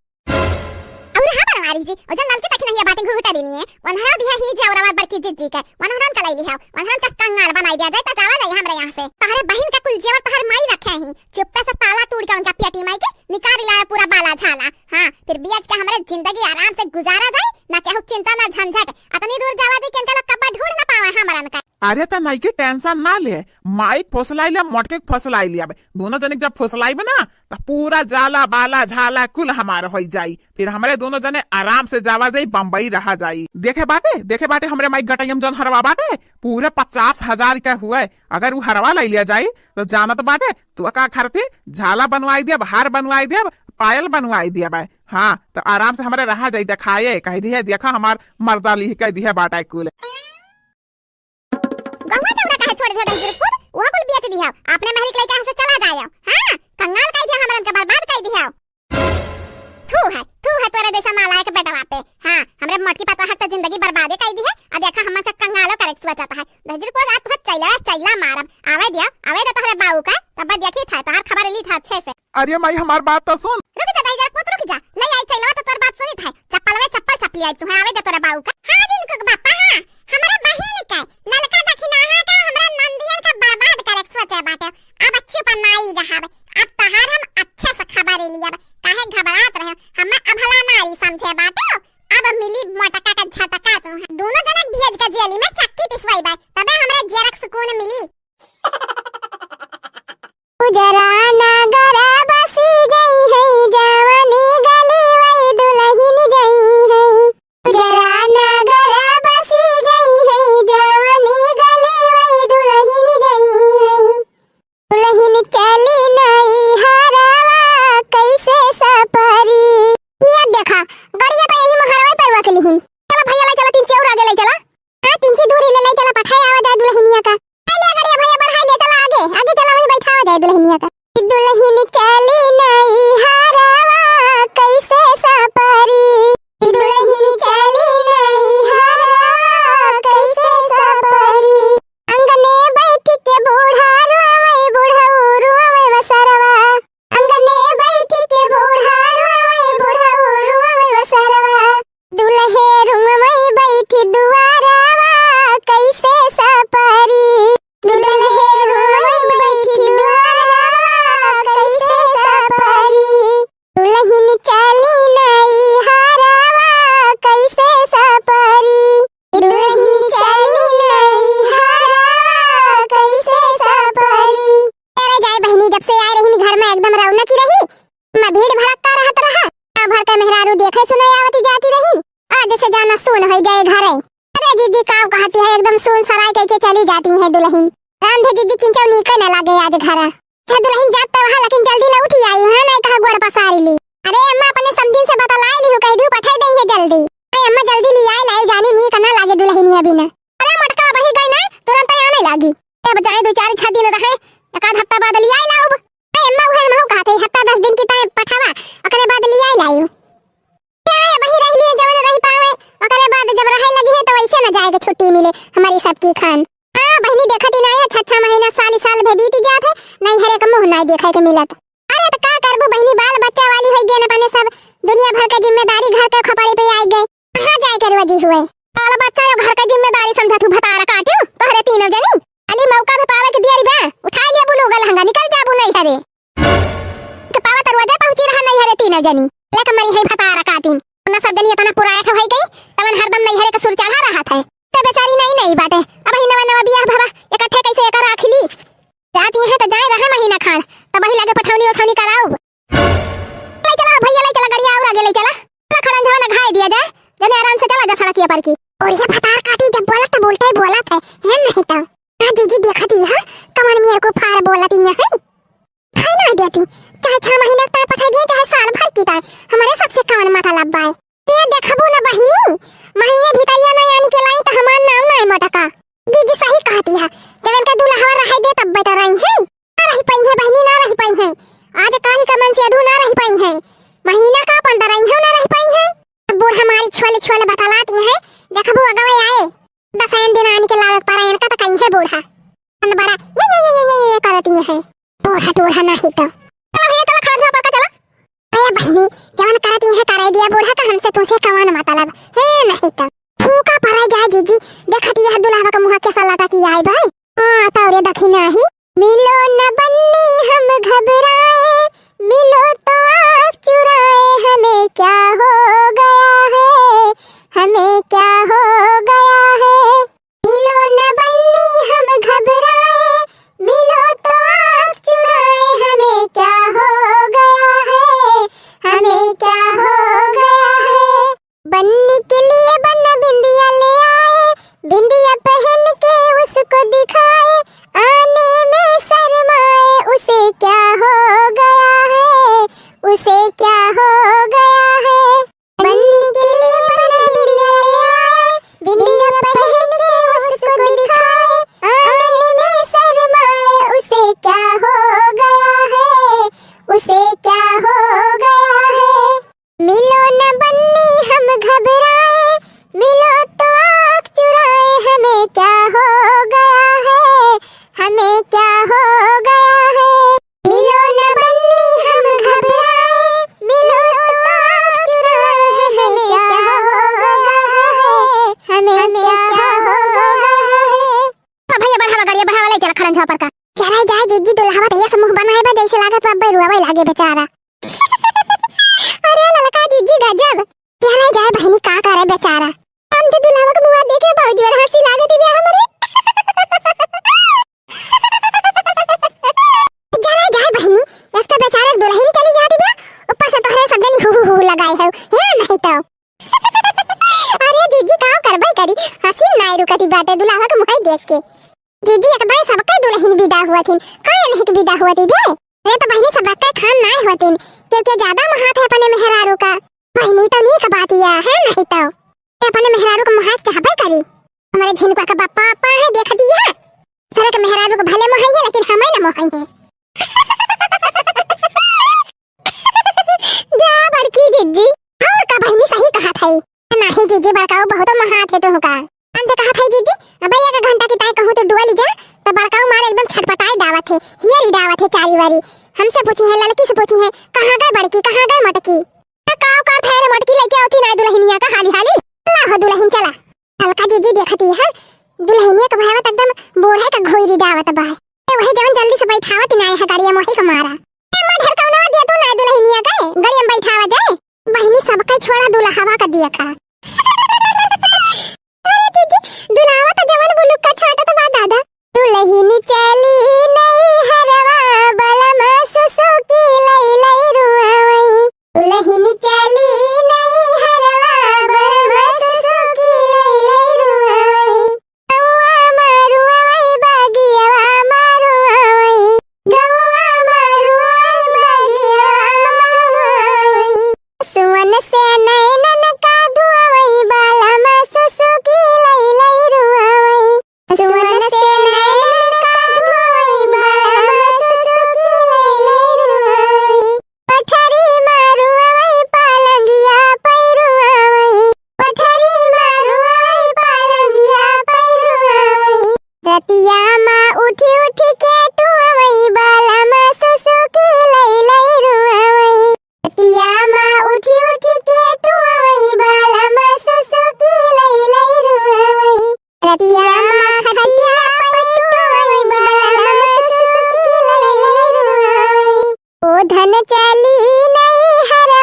और हाँ बनवारी अरे जी, ओ जो ललकी तक नहीं है, बाटिंग घुघुटा देनी है, वनहरा दिया ही जे औरंगाबाद बड़की जिज्जी के, वनहरन का लाई लिहा, वनहरन का कंगाल बनाई दिया जाए, त जावा जाए हमरे यहाँ से। तहरे बहिन का कुल जेवर तहर माई रखे ही, चुप्पे से ताला तोड़ के उनका पेटी माई के निकाल लाए पूरा बाला झाला। हाँ, फिर बियाज का हमरे जिंदगी आराम से गुजारा जाए, ना केहू चिंता ना झंझट। अतनी दूर जावा जी कि इनका लोग कब्बा ढूंढ ना पावे हमरन का। अरे त माई के टेंशन ना ले, माई फुसलाई ले, मोटके फुसलाई ले। अब दोनों जने जब फुसलाइबे ना, त पूरा जाला बाला झाला कुल हमार होई जाई। फिर हमरे दोनों जने आराम से जावा जाई, बम्बई रहा जाई। देखे बाटे, देखे बाटे हमरे माई गटैयम जौन हरवा बाटे, पूरे पचास हजार के हुए। अगर उ हरवा लाई लिया जाई, त जानत बाटे, तू का खरती झाला बनवाई देब, हार बनवाई देब, पायल बनवाई देब। हाँ, त आराम से हमरे रहा जाई, देखाए, कह दिहे, "देखा हमार मर्दा लिह के दिहे बाटे कुल।" गौवा चौरा काहे छोड़ दिया दहिजर पूत? वह कुल बेच दिया। अपने महरी के लइका हमसे चला जायो। हाँ, कंगाल कइ दिया, हमरन के बर्बाद कइ दिया। थू है, थू है तोरे जैसा नालायक बेटवा पे। हाँ, हमरे मोटकी पतोह के तो जिंदगी बर्बादे कइ दी है। अब देखा हमन के कंगालो करे के सोचत है। दहिजर पूत आज तुहर चैला, चैला मारब। आवे दिया, आवे दे तोहरे बाऊ का, तब देखी था, तोहर खबर ली था अच्छे से। अरे माई, हमार बात तो सुन। रुक जा दहिजर पूत, रुक जा। ले आई चैलवा तो तोर बात सुनी था। चप्पलवे चप्पल चपली आई तुहे, आवे दे तोरे बाऊ का। हाँ जिनको बापा, हाँ, हमरे बहिन के ललका दखिनाहा का हमरा नंदियन का बर्बाद करे के सोचे बाटे। अब अच्छी पर नाई रहब, अब तहार हम अच्छे से खबर लियब, काहे घबरात रहे, हम अभला नारी समझे बाटे। अब मिली मोटका का झटका तुहे, दोनों जनक भेज के जेली में चक्की पिसवाई बा, तबे हमरा जेरक सुकून मिली। उजरा नगरा बसी जई है, जवनी गली वही दुलहिन जई है। उजरा नगरा बसी जई है, जवनी गली वही दुलहिन जई है। दुलहिन चली नैहरवा कैसे सपरी। ये देखा, गड़िया तो यही मोहरवा पर वकली हिन। चला भैया, ले चला, तीन चौर आगे ले चला। हाँ, तिनची दूरी ले, ले चला, पठाए आवा जाए दुलहिनिया का। हाय ले गड़िया भैया, बढ़ाई ले, चला आगे, आगे चला, वहीं बैठावा जाए दुलहिनिया का। दुलहिन चली नैहरवा कैसे सपरी, दुलहिन चली नैहरवा कैसे सपरी। अंगने बैठ के बूढ़ा रोवे, बूढ़ऊ रोवे बसरवा। अंगने बैठ के बूढ़ा रोवे, बूढ़ऊ रोवे बसरवा। दुलहे रुमवई बैठी दुआरवा कैसे सपरी, कि दुलहे रुमवई बैठी दुआरवा कैसे सपरी। दुलहिन चली नैहरवा कैसे सपरी, कि दुलहिन चली नैहरवा कैसे सपरी। अरे जाए बहिनी, जब से आए रही घर में एकदम रौनक ही रही, मैं भीड़ भड़क्का रहत रहा। गाँव भर के मेहरारू देखे सुने आवती जाती रही, आज से जाना सुन होई जाए घरे। अरे जीजी, काव कहती है, एकदम सुन सराय कह के चली जाती है दुलहिन। रांधे जीजी किंचौ नीके न लागे आज घरा। अच्छा दुलहिन जात तो वहाँ, लेकिन जल्दी लौटी आई, वहाँ नहीं कहा गोड़ पसारी ली। अरे अम्मा अपने समधिन से बतलाए ली, कह दू पठाई दई है जल्दी। अरे अम्मा जल्दी ली आई, लाई जानी नीक ना लागे दुलहिनिया बिना। अरे मोटका वही गई ना, तुरंत आने लागी। अब जाए दो चार छह दिन रहे, एक आध हफ्ता बाद ली आई लाउब। ए, अम्मा, उहे हमहू कहत हई, हफ्ता दस दिन की तय पठावा, ओकरे बाद लिया लाइब। क्या है, वही रह लिए, जवन रह पावे, ओकरे बाद जब रहे लगी है, तो वैसे न जाए के छुट्टी मिले, हमारी सबकी खान। हाँ, बहिनी, देखत ही नाई है, छह, छह महीना, साल, साल भे बीत जात है, नैहरे का मुँह नाई देखे के मिलत। अरे, तो का करबू बहिनी, बाल बच्चा वाली होई गई न, अपने सब दुनिया भर के जिम्मेदारी घर के खपड़ी पे आई गए। कहाँ जाए के रोजी हुए? बाल बच्चा यो घर के जिम्मेदारी समझत हूँ, भतार काट्यो, तोहरे तीनों जनी। अली मौका पे पावे के दियरी बा, उठाई लेबू लूगा लहंगा, निकल जाबू नैहरे। के पावा त रोजे पहुँची रहा नैहरे तीनों जनी। लेके मरी है भतार काटिन। उन्ना सब जनी इतना पुराठ होई गई, तवन हरदम नैहरे के सुर चढ़ा रहत है। ते बेचारी नहीं, नहीं बाटे। अब ही नवा, नवा बियाह भवा, इकट्ठे कैसे एकर राख ली? जाती है तो जाए रहे महीना खान, तब वही लगे पठौनी उठौनी कराउब। ले चला भैया, ले चला, गड़िया और आगे ले चला। चला खड़न झवन घाय दिया जाए, जने आराम से चला जा सड़किया पर की। और ये भतार काटी जब बोलत तो बोलते ही बोलत है, है नहीं तो। हाँ जीजी, देखती है, कमर मेर को फार बोलती है। खाए ना देती, चाहे छह महीना तय पठा दिए, चाहे साल भर की तय, हमारे सबसे कौन माथा लब्बा है। ये देखबू ना बहिनी, महीने भीतरिया ना यानी के लाई तो हमार नाम ना है मोटका। जीजी सही कहती है, जब इनका दुल्हवा रहे दे तब बेटा रही है। ना रह पाई है बहिनी, ना रह पाई है। आज काल का मन से अधू ना रह पाई है। महीना का पंद्रह रही है, ना रह पाई है। अब बूढ़ा मारी छोले छोले बतलाती है, देखबू अगवे आए। दसैन दिन आन के लावे परा इनका तो कहीं है बूढ़ा। अन बड़ा ये, ये, ये, ये, ये, ये करती है। बूढ़ा टूढ़ा नहीं तो। चला भैया, चला खाना धोआ पड़का, चला। अरे बहिनी, जवन कर ती है कराई दिया बूढ़ा का, हमसे तुसे कवन मतलब है? नहीं तो फूका परा जाए जीजी, देखत यह दुल्हवा का मुँह कैसा लटकी आए भाई। हाँ, तौरे दखिना ही। मिलो न बन्नी हम घबराए, मिलो तो आँख चुराए, हमें क्या हो गया है, हमें क्या हो गया है। मिलो न बन्नी हम घबराए, मिलो तो आँख चुराए, हमें क्या हो गया है, हमें क्या हो गया है। बन्नी के लिए बन्ना बिंदिया ले आए, बिंदिया पहन के उसको दिखाए, आने में शर्माए, उसे क्या हो गया है, उसे क्या हो गया है। बन्नी के लिए बन्ना बिंदिया ले आए, बिंदिया पहन के उसको दिखाए, आने में शर्माए, उसे क्या हो गया है, उसे क्या हो गया है। मिलो न बन्नी हम घबराए, मिलो तो आँख चुराए, हमें क्या हो गया है, हमें क्या हो गया है। मिलो न बन्नी हम घबराए, मिलो तो आँख चुराए, हमें क्या हो गया है, हमें क्या हो गया है। अब भैया बढ़ावा, गाड़िया बढ़ावा, ले चला खड़न झापर का। चला जाए जीजी, दुल्हवा तो ये सब मुँह बनाए बा, जैसे लागत बा अब्बे रुआवे लागे बेचारा। अरे ललका जीजी गजब। चला जाए बहिनी, का करे बेचारा। हम तो दुल्हवा के मुँह देखे बहुत जोर हँसी लागत बा हमरे। चला जाए बहिनी, एक तो बेचारा दुल्हन चली जाती बा, ऊपर से तोहरे सब जनी हु हु हु लगाए हो, है नहीं तो। अरे जीजी, का करबे करी, हँसी नाय रुकती बाटे दुल्हवा के मुँह देख के। जीजी, एक बार सबके दुल्हन विदा हुआ थिन, काहे नहीं के विदा हुआ थी बे? अरे तो बहिनी, सबके खान नाय हुआ थिन, क्योंकि ज्यादा महात है अपने मेहरारू का। बहिनी, तो नीक बात या है, नहीं तो ये अपने मेहरारू का मोहाय चाहबे करी। हमारे झिनकुआ का बापा आपा है, देख दिया। सरे के मेहरारू का भले मोहाई है, लेकिन हमें न मोहाई है। जा बड़की जीजी, और का बहिनी सही कहत है। नहीं जीजी, बड़काऊ बहुत महात है तुहका। हम तो कहत है जीजी, अबे एक घंटा की ताई कहूँ तो डुआ ली जा, तो बड़काऊ मारे एकदम छटपटाई डावत है, हियरी डावत है चारी वारी। हमसे पूछी है, ललकी से पूछी है, कहाँ गए बड़की, कहाँ गए मटकी? तो काव का थायरे मटकी लेके आवती ना दुल्हनिया का हाली हाली। ला हो दुल्हन चला। ललका जीजी देखती है, दुल्हनिया का भैया तो एकदम बूढ़े का घोई डावत बा। ए, वही जवन जल्दी से बैठावत ना है गाड़िया मोही का मारा। ए, माँ ढेर कौनवा दिया तू ना दुल्हनिया के, गाड़िया में बैठावा जाए। बहिनी सबका छोड़ा दुल्हवा का दिया का। अरे जीजी, दुल्हवा तो जवन बुलुक का छाटा तो बा दादा। दुल्हन चली नैहरवा, बलमा सुसुकी लई लई रुआवई। दुल्हन चली नैहरवा, बलमा सुसुकी लई लई रुआवई। गौआ मारुआवई, बागियवा मारुआवई। गौआ मारुआवई, बागियवा मारुआवई। सुवन से नैनन का धुआवई, बलमा सुसुकी लई लई रुआवई। सुवन से नैनन का धुआवई, बलमा सुसुकी लई लई रुआवई। पठरी मारुआवई, पलंगिया पैरुआवई। पठरी मारुआवई, पलंगिया पैरुआवई। रतिया मा उठी उठी के टुआवई, बलमा सुसुकी लई लई रुआवई। रतिया मा उठी उठी के टुआवई, बलमा सुसुकी लई लई रुआवई। रतिया मा खटिया पे टुआवई, बलमा सुसुकी लई लई रुआवई। ओ धन चली नैहरवा,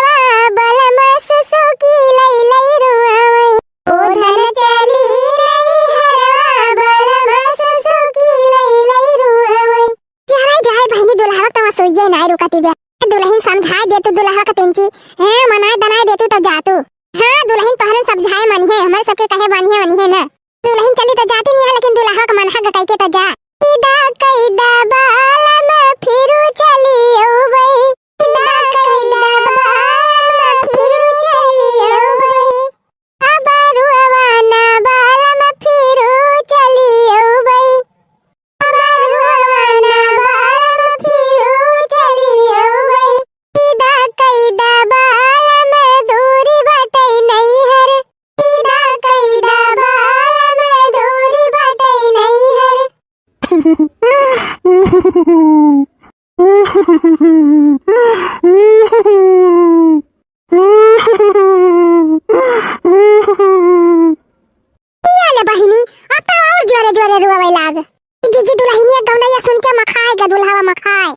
बलमा सुसुकी लई लई रुआवई। ओ धन चली नैहरवा, बलमा सुसुकी लई लई रुआवई। जाए जाए बहिनी, दुल्हवा तवा सोइये नाय रुकती बे। दुल्हन समझाए दे तू दुल्हवा का तिनची। हाँ, मनाए दनाए दे तू तो जा तू। हाँ, दुल्हन तोहरन समझाए मनिहे, हमरे सबके कहे बनिहे मनिहे ना। दुल्हन चली तो जाती नहीं है, लेकिन दुल्हा का मनहा गटाई के तो जा। इदा कइदा बालम फिरू चली अउबई। इदा कइदा बालम फिरू चली अउबई। अबरुआ ना बालम फिरू चली अउबई। अबरुआ ना बालम फिरू चली अउबई। इदा कइदा बालम दूरी बटई नैहर। इदा कइदा बालम दूरी बटई नैहर। के दुल्हवा मखाए।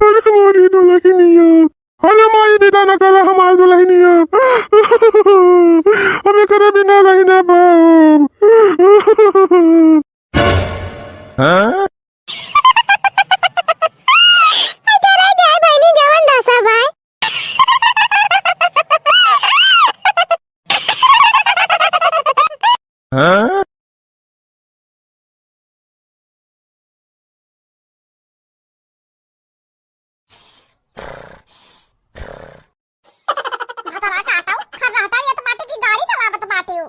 अरे हमारी दुल्हनिया, अरे माई, विदा न करा हमार दुल्हनिया। हम एकरा बिना रही ना पाउब। हाँ? अरे जाए बहिनी, जवन दसा बा। हाँ? भतरा काटउ, खर्राटा लेत बाटे कि गाड़ी चलावत बाटे उ।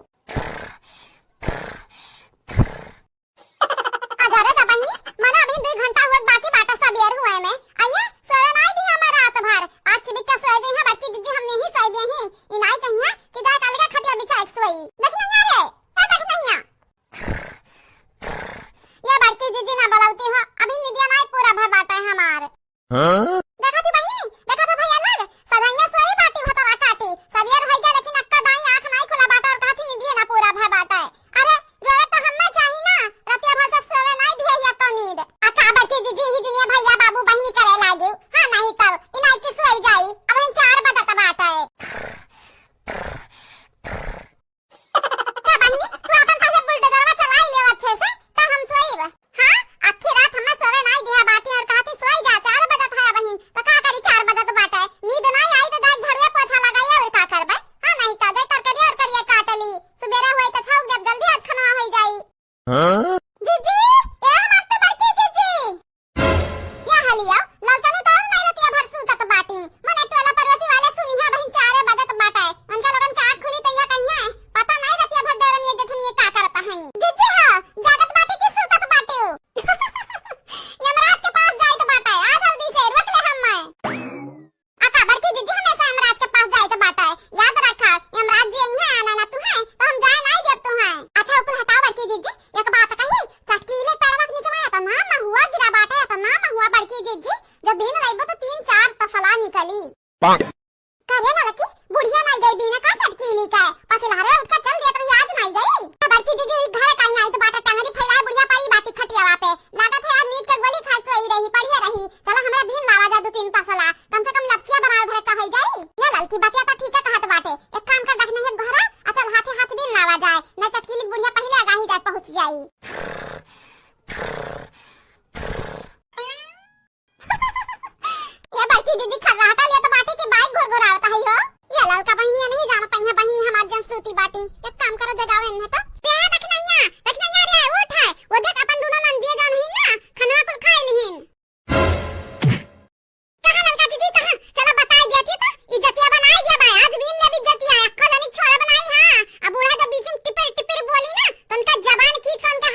अजरे जा बहिनी, मना अभी दुइ घंटा हुए बाकी बाटे सबेर हुए में। अइया, सोए नाई दिहा हमें रात भर। आज चिबिक के सोए जइहा बड़की जिज्जी, हमनी ही सोए बेही। ई नाई कहिया कि जाए काली का खटिया बिछाए के सोई। देख नैया रे, ए देख नैया। ये बड़की जिज्जी ना बोलौती हो, अभी निदिया नाई पूरा भय बाटे हमार। हाँ? देखा थी बहिनी, देखा था भैया लोग, सधैया सोई बाटी भतरा काटी, सबेर होई गया लेकिन अक्का दाई आँख नाई खुला बाटे और कहा थी निदिया ना पूरा भय बाटे। अरे, रोवे तो हम्मे चाही ना, रतिया भर से सोवे नाई दिहे ही अक्का नींद। आ का बड़की जिज्जी ही दुनिया भैया बाबू बहिनी करे लागिउ, हाँ नहीं तब, ई नाई की सोई जाई, अब हम चार बजत बाटे। का बहिनी, तू आपन पहिले बुलडोजरवा चलाई ले अच्छे से, त हम सोइब। हाँ, आखी रात हमें सोवे नाई दिहा बाटी और कहती सोई जा, चार बजत है बहिन, त का करी चार बजत बाटे, नींद नाई आई त जाई झड़ुआ पोछा लगाई और का करबे? हाँ नहीं का जाई तरकारी और करिए काट ली, सुबेरे होई त छौक जब जल्दी आज खनवा होई जाई। हाँ? जीजी, ए हमार तो बड़की जीजी। या हलिया, ललकन उतार नाई रतिया भर सूतत बाटी। मने टोला पड़ोसी वाले सुनिहा बहिन चारे बजत बाटे। उनके लोगन के आँख खुली त इहा कहिया, पता नाई रतिया भर देवरनिया जेठनिया का करत हईं। जीजी हो, जागत बाटी कि सूतत बाटी उ? यमराज के पास जाइत बाटे, आ जल्दी से, रोक ले हम्मे। अका बड़की जीजी हमेशा यमराज के पास जाइत बाटे। याद रखा, यमराज जी अइहें, आना ना तुहें, तो हम जाए नाई देब तुहें। अच्छा, उ कुल हटाओ बड़की जीजी, एक बात कही, चटकीले पेड़वा के नीचे में एतना महुआ गिरा बाटे, एतना महुआ बड़की जीजी, जब बीन लइबो तो तीन चार तसला निकली। करे ललकी, बुढ़िया नाई गई बीने का चटकीली का, पछिलहरे उठ के चल दिया तो आज नाई गई। बड़की जीजी घर काई आई तो बाटे टंगरी फैलाए बुढ़िया पड़ी बाटी खटियावा पे। लागत है आज नींद के गोली खाए सोई रही, पड़िए रही। चला हमरा बीन लावा जा दो तीन तसला, कम से कम लपसिया बनावे भरे का होई जाई। ये ललकी बतिया तो ठीक है कहत बाटे, एक काम कर दखने है घरा, आ चल हाथे हाथ बीन लावा जाए, न चटकीली बुढ़िया पहिले आगाही जाए पहुँच जाई। ये बड़की जीजी खर्राटा लेत बाटी कि बाइक घुरघुरावत हई हो। ये ललका बहिनी नहीं जान पइहे बहिनी हमार जन सूती बाटी। एक काम करो जगावे इन्हें तो। रे दखनैया, दखनैया रे उठ है। वो देख अपन दोनों नंदिया जान ही ना, खनवा कुल खाए लिहिन। कहाँ ललका जीजी कहाँ? चलो बताई दिया थी तो इज्जतिया बनाई दिया बा। आज बीन ले इज्जतिया, एको जनी छोड़ब नाई हाँ। अब बूढ़ा जब बीच में टिपिर टिपिर बोली ना, तो उनका जबान खींच के उनके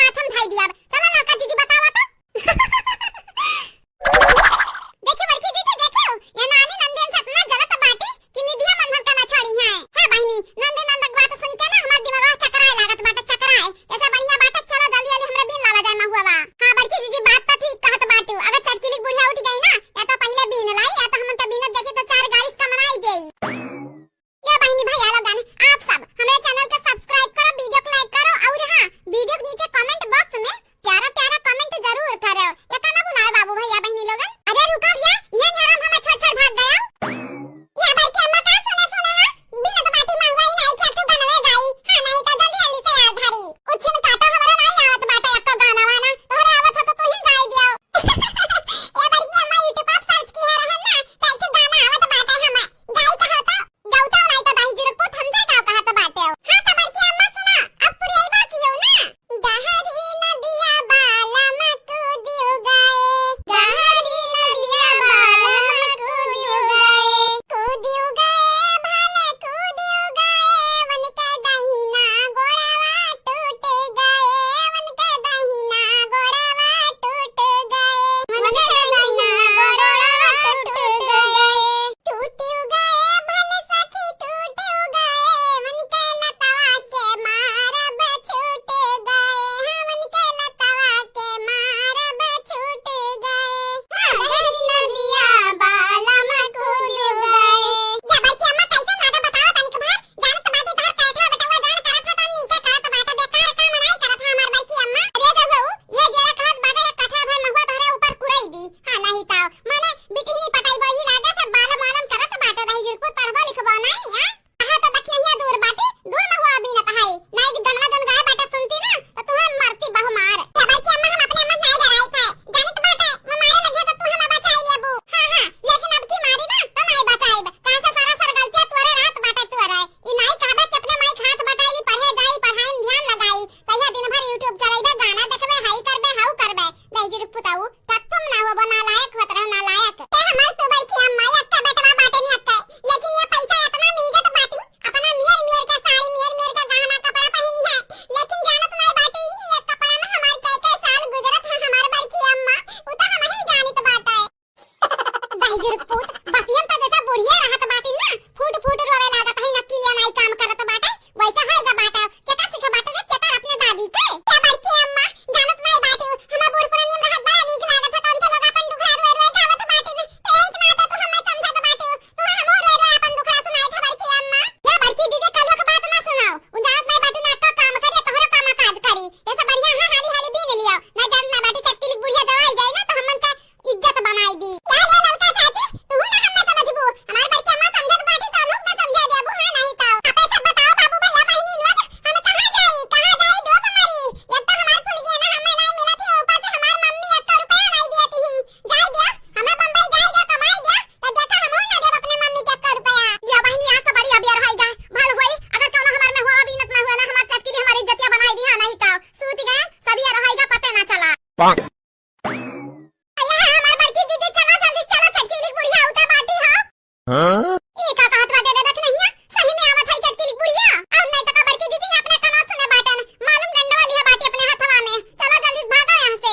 अरे हमार बड़की दीदी, चला जल्दी, चला, चटकीली बुढ़िया उता बाटी हो। हाँ? ई का कहत बाटे रे दखिनहिया? सही में आवत है चटकीली बुढ़िया? और नहीं तो का बड़की दीदी अपने काना सुने बाटन, मालूम डंडा वाली है बाटी अपने हथवा में। चला जल्दी से भागा यहाँ से।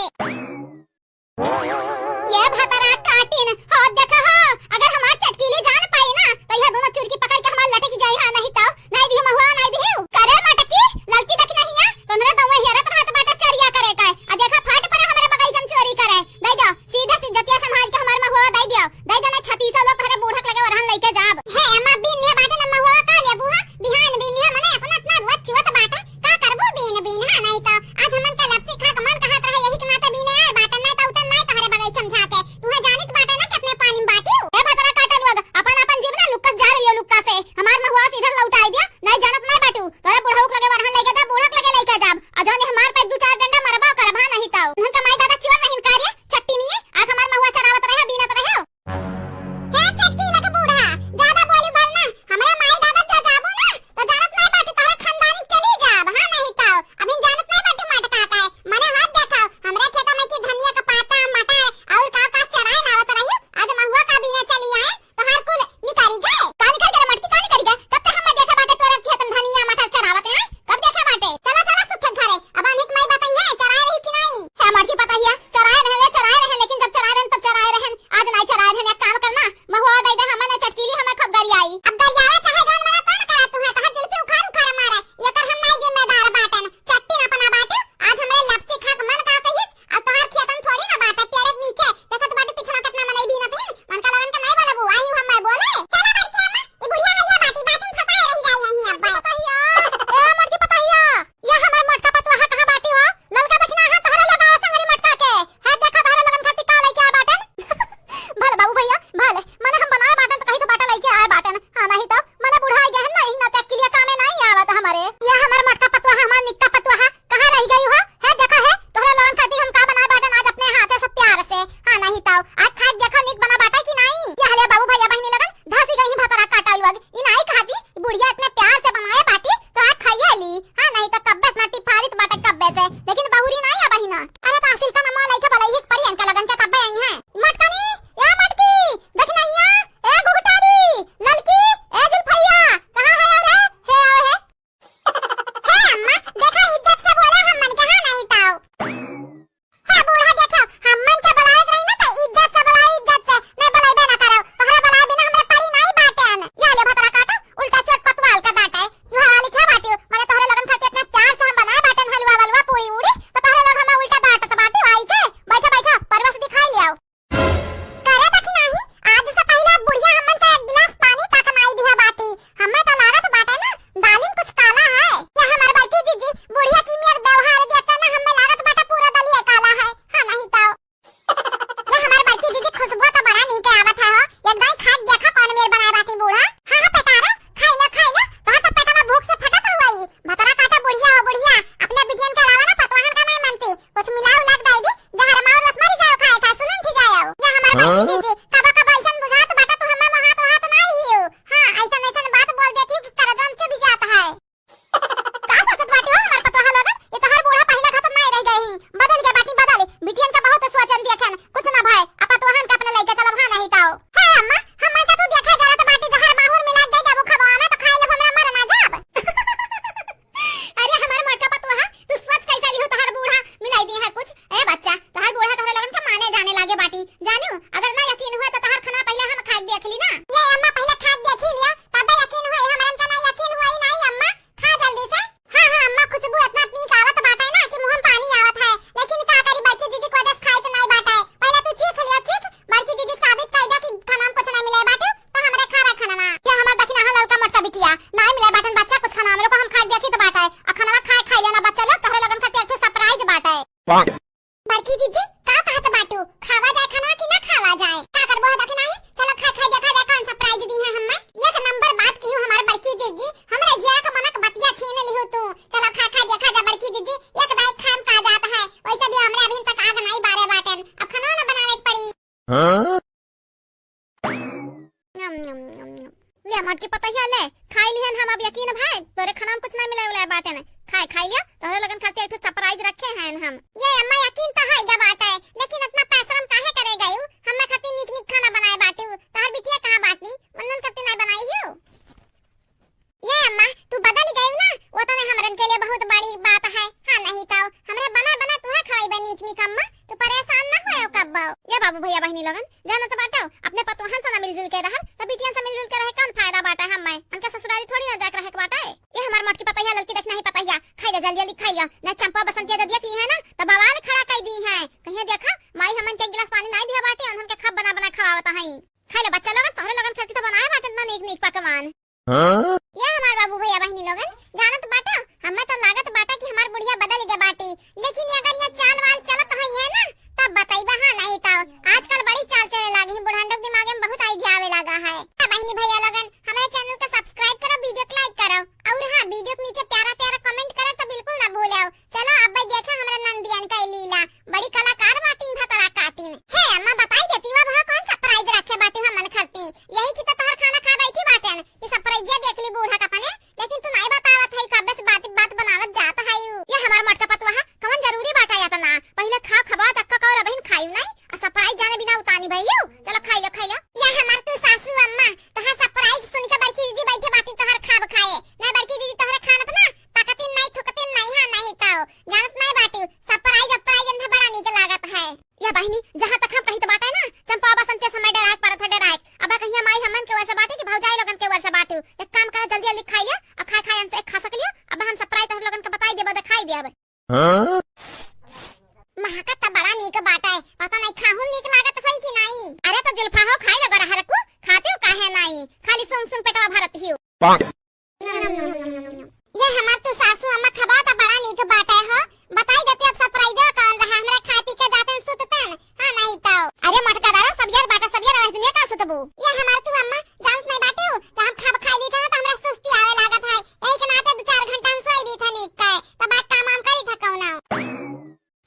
ये भतरा काटिन, हो देखा हो, अगर हमार चटकीली जान पाई ना, तो यह दोनों चुरकी पकड़ के हमार लटकी जाई, हाँ, नहीं तो, नहीं दिहु महुआ, नहीं दिहु। करे मटकी, ललकी दखिनहिया, तोहरे दउए हेरत रहत बाटे चोरिया करे का। आ देखा फाट परा हमरे बगीचा में चोरी करे। दे दो, सीधा सीधतिया समाज के हमार महुआ दे दियो। दे दो ना छत्तीस लोग तोहरे बूढ़क लगे ओरहन लेके जाब। हे अम्मा, बीन लिया बाटे ना महुआ का लेबू हा? बिहान बीन लिया मने अपना अपना रोज चुअत बाटे। का करबू बीन बीन, हाँ, नहीं तो आज हमन के लपसी खा के मन कहत रहे, यही के नाते बीने आए बाटे, नहीं तो उतन नहीं तोहरे बगई समझा के। तुहे जानित बाटे ना कितने पानी में बाटी। ए भतरा काटा लोग, अपन अपन जीव ना लुक्का से जा रही हो लुक्का से। हमार महुआ सीधा लौटाई दिया, नहीं जानत नहीं बाटू। तोरे बुढ़ऊ के लगे वरहन लेके जा, बूढ़ा के लगे लेके जाब। आ जौन हमार पे दू चार डंडा मरबा करब, हाँ, नहीं तो। उनका माई दादा चुअन नहीं कार्य, छट्टी नहीं है। आज हमार महुआ चरावत रहे, बीनत रहे। हे छटकी लग बूढ़ा, ज्यादा बोली भर ना। हमरे माई दादा जो जाबू ना, तो जानत नहीं बाटू, तोहरे खानदानी चली जाब, हाँ, नहीं तो। अभी जानत नहीं बाटू मटका का है। मने हाथ देखा, हमरे खेत में की धनिया का पाता, मटर और का का चराए लावत रही। आज महुआ का बीने चली आए, तोहार कुल निकारी गए। का निकल गए मटकी, का निकल गए? कब तक हम देखे बाटे तोरे खेत में धनिया मटर चरावत है? कब देखे बाटे? चला, चला सुखे घरे। अब अनिक माई बताइए, चराए रही कि नहीं? हे मटकी पतहिया, चराए रहे, चराए रहे, लेकिन जब चराए रहे तब चराए रहे। आज नहीं चराए रहे, एक काम करना, महुआ दे दे हमें ना चटकीली, हमें खूब गरियाई। अब गरियावे चाहे जान मना कौन करा तू है, तोहार जुल्फी उखाड़ उखाड़ मारे। एकर हम नहीं जिम्मेदार बाटन। चट्टी ना पना बाटे, आज हमरे लपसी खा के मन का कहिस, अब तोहार खेतन थोड़ी ना बाटे, पेड़े के नीचे। देखत बाटे पिछवा कितना मनई बीनत हिन, मन का लगन के नहीं बोलबू, आई हूँ हम मैं बोले। चला बड़की अम्मा, ई बुढ़िया हइया बाटी, बातिन फंसाए रह जाई यहीं अब्बा। पतहिया, ए मटकी पतहिया, या हमार मटका पतुआ कहाँ बाटी हो? ललका बठिना है, तोहरे लगा संगरी मटका के। है देखा तोहरे लगन खातिर का लेके आए बाटन। भले बाबू भैया, भले, मने हम बनाए बाटन तो कहीं तो बाटा लेके आए बाटन। हाँ नहीं तो, मने बुढ़ाई गए हैं ना, इन्ना तक के लिए कामे नहीं आवत हमरे। या हमार मटका पतुआ, हमार निकटा पतुआ, कहाँ रह गई हो? है देखा है, तोहरे लोगन खातिर हम का बनाए बाटन आज अपने हाथे से प्यार से। हाँ नहीं तो, आज खाए देखा निक बना बाटा कि नहीं? या हले बाबू भैया बहिनी लोगन, धसी गई भतरा काटा लोग। ई नहीं कहती, बुढ़िया इतने प्यार से बनाए बाटी, तो आज खाइए ली। हाँ नहीं तो कब्बे से ना टिफारित बाटा कब्बे से, लेकिन बहुरी नहीं आ बहिना। अरे तो असिल का नमवा लइके बलई एक परी इनका लगन के तब्बे आई हैं। मटकनी, ए मटकी, दखिनहिया, ए घुघटारी, ललकी, ए जुल्फैया, कहाँ है रे? हे आओ हे। हे अम्मा, देखा इज्जत से बोला हमन के, हाँ नहीं ताऊ। हे बूढ़ा देखो, हमन के बुलावे के रही ना तो इज्जत से बुलाओ, इज्जत से, नहीं बुलाइबे ना करो। तोहरा बुलाए बिना हमरे परी नहीं बाटेन। या ले भतरा काटा, उल्टा चोट पतवाल का डांटे। तू हवा लिखा बाटियो, मने तोहरे लगन खातिर इतने प्यार से हम बनाए बाटेन हलवा वलवा पूरी उड़ी, तो तोहरे लोग हमें उल्टा डांटत बाटियो आई के। बैठा बैठा, परवा से दिखाई लियाओ। करे देखी नाही, आज से पहिले बुढ़िया हमन के एक गिलास पानी तक नाई दिहा बाटी। हमें तो लागत बाटे ना, दालिम कुछ काला है। या हमार बड़की जीजी, बुढ़िया की मेर व्यवहार देखते ना, हमें लागत बाटे पूरा दलिया काला है। हाँ, नहीं तो। या हमार बड़की जीजी, खुशबू तो बड़ा नीक आवत है हो। एकदम खा के देखा कौन मेर बनाए बाटी बूढ़ा। हाँ, हाँ, पेटारा, खाई लो, खाई लो। तोहर तो पेटवा भूख से फटत हुआ ही। भतरा काटा बुढ़िया हो बुढ़िया, अपने बिटियन के अलावा ना पतवाहन का नहीं मानती। कुछ मिलाओ लग दाई दी, जहर मार रस मरी जाओ खाए खाए, सुलून थी जाओ। या हमार बड़की हाँ? जीजी, कबो कबो ऐसन बुझात बाटा तू हमें मोहात वहात नहीं हियो। हाँ, ऐसन ऐसन बात बोल देती हूँ कि करजम चुभ जाता है। का सोचत बाटी हो हमार पतोहा लोगन? ये तोहार बूढ़ा पहिला खत्म नहीं रह गई ही। बदल गया बाटी बदल। बिटियन का बहुत सोचन दिया खन। कुछ ना भाई, अब पतोहन का अपने लइके चलब हाँ नहीं ताओ। हाँ अम्मा, हमन का तू देखा जरा तो बाटी जहर माहुर मिला दे जब खबवा में तो खाए लब हमरा मर ना जाब। अरे हमार मोटका पतोहा, तू सोच कैसा लिहो तोहार बूढ़ा मिलाई दी है कुछ। ए बच्चा, तोहार बूढ़ा तोहरे लोगन के माने जाने लागे बाटी। जानू, अगर ना यकीन हुआ तो तोहार खाना पहले हम खाए देख ली ना। ये अम्मा पहले खाए देख ही लिया, तब यकीन हुआ, ये हमरन का ना यकीन हुआ ही नहीं अम्मा। खा जल्दी से। हाँ, हाँ, अम्मा, खुशबू इतना नीक आवत बाटे ना कि मुंह में पानी आवत है। लेकिन का करी, बड़की दीदी को दस खाए तो नहीं बाटे। पहले तू चीख लिया, चीख। बड़की दीदी के साबित कर दे कि खाना में कुछ नहीं मिले बाटे, तो हमरे खावे खाना। ये हमार दखिना है ललका मोटका बिटिया। नहीं मिले बाटन बच्चा कुछ खाना, हमरे को हम खाए देखी तो बाटे। आ खाना खाए, खाए लेना बच्चा लोग, तोहरे लोगन खातिर एक ठे surprise बाटे। बड़की जीजी, का कहत बाटू? खावा जाए खाना कि ना खावा जाए? का करबो ह दखिना ही? चलो खाए खाए देखा जाए कौन surprise दी है हमें। एक नंबर बात की हूँ हमार बड़की जीजी, हमरे जिया के मनक बतिया छीन लिहू तू। चलो खाए खाए देखा जा बड़की जीजी, एक दाई खाम का जात है। वैसे भी हमरे अभी तक आग नहीं बारे बाटन, अब खाना ना बनावे के पड़ी। हाँ? नम, नम, नम, नम। ले, मोटकी पतोहिया, ले, खाई लिहन हम, अब यकीन भाई, तोरे खाना में कुछ नहीं मिले उले बाटे ने। खाए, खाई लियो, तोहरे लोगन खातिर एक ठो surprise रखे हैं हम। ये अम्मा, यकीन तो है गा बाटे, लेकिन इतना पैसा हम काहे करे गयू? हमें खातिर नीक नीक खाना बनाए बाटू, तोहर बिटिया कहाँ बाटी? उन्हन खातिर नहीं बनाई हो? ये अम्मा, तू बदल गयू ना, वो तने हमरन के लिए बहुत बड़ी बात है। हाँ, नहीं तो हमरे बना बना तुहे खवाइबे नीक नीक अम्मा, तू परेशान ना होयो कब्बो। ये बाबू भैया बहिनी लोगन, जानत बाटो, अपने पतोहन से ना मिलजुल के रहब, त बिटियन से मिलजुल के रहे कौन फायदा बाटा? हम्मे उनके ससुरारी थोड़ी ना जाके रहे के बाटा। ये हमार मोटकी पतैया, ललकी देख नहीं पतैया, खाई ले जल्दी जल्दी खाई ले, ना चंपा बसंतिया जब देख ली है ना, त बवाल खड़ा कर दी है। कहिए देखा, माई हमन के एक गिलास पानी नहीं दिया बाटे, उन्हन के खब बना बना खवावत है। खाई ले बच्चा लोगन, तोहरे लोगन खातिर तो बनाए बाटे इतना नीक नीक पकवान। हाँ? ये हमार बाबू भैया बहिनी लोगन, जानत बाटा, हमें तो लागत बाटा कि हमार बुढ़िया बदल गया बाटी, लेकिन ये अगर ये चाल वाल चलत है, है ना, तब बताइबा। हाँ, नहीं तो आजकल बड़ी चाल चले लागी है, बुढ़ान लोग दिमाग में बहुत idea आवे लागा है। हाँ, बहिनी भैया लोगन, हमारे channel को subscribe करो, video को like करो, और हाँ, video के नीचे प्यारा प्यारा comment करे तो बिल्कुल ना भूलो। चलो अब भाई देखा हमरा नंदियन का लीला, बड़ी कलाकार बाटिन भतरा काटिन। हे अम्मा, बताई देती, वो भाव कौन surprise रखे बाटी हमन खातिर? यही की तो तोहर खाना खा बैठी बाटेन, ये surprise देख ली बूढ़ा का अपने, लेकिन तू नहीं बतावत है, कब्बे से बात बात बनावत जात है। ये हमार मोटका पतुआ है, कौन जरूरी बाटा इतना? पहले खाओ, खबाओ, तब का कहो, अबहिन खायू नहीं, और surprise जाने बिना उतानी भइयू। चलो खाई लो, खाई लो। ये हमार तू सासू अम्मा, तोहार surprise सुन के बड़की दीदी बैठे बाटी तोहार खाब खाए। नहीं बड़की दीदी तोहरे खान अपना पकतिन नहीं, थुकतिन नहीं, हाँ नहीं तो। जानत नहीं बाटी, surprise, surprise इनका बड़ा नीक लागत है। या बहिनी, जहाँ तक हम कहित बाटे ना, चंपा बसंत के समय डराए परत है, डराए। अब कहिया माई हमन के वैसे बाटे कि भौजाई लोगन के वैसे बाटे। एक काम करो, जल्दी जल्दी खाई लिया, अब खाए खाए हमसे एक खा सक लिया। अब हम surprise तोहरे लोगन के बताई देबो, दिखाई देब। हाँ? महकत त बड़ा नीक बाटे, पता नहीं खाहू नीक लागत होई कि नहीं। अरे तो जुल्फा हो, खाई लो गरहर को, खाते हो काहे नहीं, खाली सुन सुन पेटवा भरत ही हो। ये हमार तू सासू अम्मा खबा त बड़ा नीक बाटे हो। बताई देती अब surprise कौन रहा, हमरा खाए पी के जातन सुततन। हाँ, नहीं तो। अरे मोटका दादा, सब यार बाटा, सब यार रह दुनिया का सुतबू। ये हमार तू अम्मा, जानत नहीं बाटू, तो हम खाब खाई ली था ना, तो हमरा सुस्ती आवे लागत है। यही के नाते दो चार घंटा हम सोई ली था नीक के, तो बात काम वाम करी था कौना।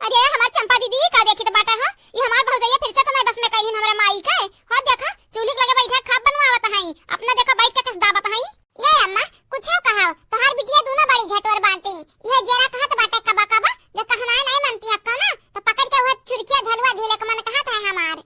अरे हमार चंपा दीदी, का देखी तो बाटा हो, ये हमार भौजैया फिर से तो नहीं बस में कही हमरा माई के। हो देखा, चूल्ही के लगे बैठा खाब बनवावत है, अपना देखा बैठ के कस दाबत है। ये अम्मा, कुछ कहा, तोहार बिटिया दोनों बड़ी झटोर बांटी। ये जेरा कहत बाटे कबा कबा, जो कहनाए नहीं मानती अक्का ना, तो पकड़ के वह चुरकिया झलुआ झूले के मन कहत है हमार।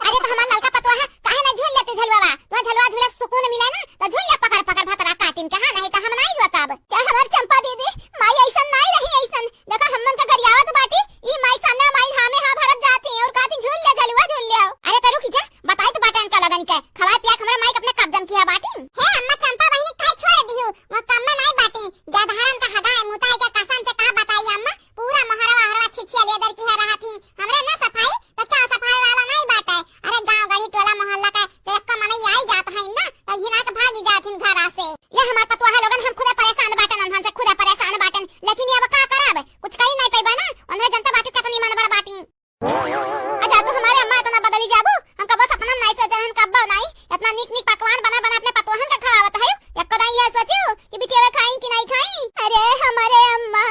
अरे तो हमार ललका पतुआ है, काहे ना झूल लेती झलुआ बा? तो झलुआ झूले सुकून मिले ना, तो झूल ले पकड़ पकड़ भतरा काटिन के, हाँ नहीं तो हम नहीं रुआ काब। क्या हमार चंपा दीदी, माई ऐसन नहीं रही ऐसन। देखा हमन का गरियावत बाटी, ई माई सामने माई हामे हाँ भरत जाती और कहती झूल ले झलुआ झूल ले आओ। अरे तो रुकी जा, बताई तो बाटे इनका लगन के, खवाए पिया के हमरा माई के अपने कब्जन किया बाटी। हे अम्मा चंपा बहिनी काहे छोड़ दिहू? वो कम में नहीं बाटी, गधारन का हगाए मुताई के कसम से का बताई अम्मा, पूरा मोहरवा हरवा छिछिया लेदर की है रहा थी। हमरा ना सफाई तो क्या सफाई वाला नहीं बाटे? अरे गांव गढ़ी टोला मोहल्ला का तो एक मने आई जात है ना, तो घिना के भागी जात हिन घरा से। ये हमार पतुआ लोगन हम खुदे परेशान बाटन, उन्हन से खुदे परेशान बाटन, लेकिन ये अब का करब? कुछ कही नहीं पैबा ना, उन्हें जनता बाटी कितनी मन बड़ बाटी। आ जा तू हमारे अम्मा इतना बदली जाबू, हम कबो सपना नहीं सोचे हन, कब्बो नहीं। इतना नीक नीक पकवान बना बना अपने पतोहन का खवावत है। एको दाई यह सोचियो कि बिटिया खाई कि नहीं खाई? अरे हमारे अम्मा,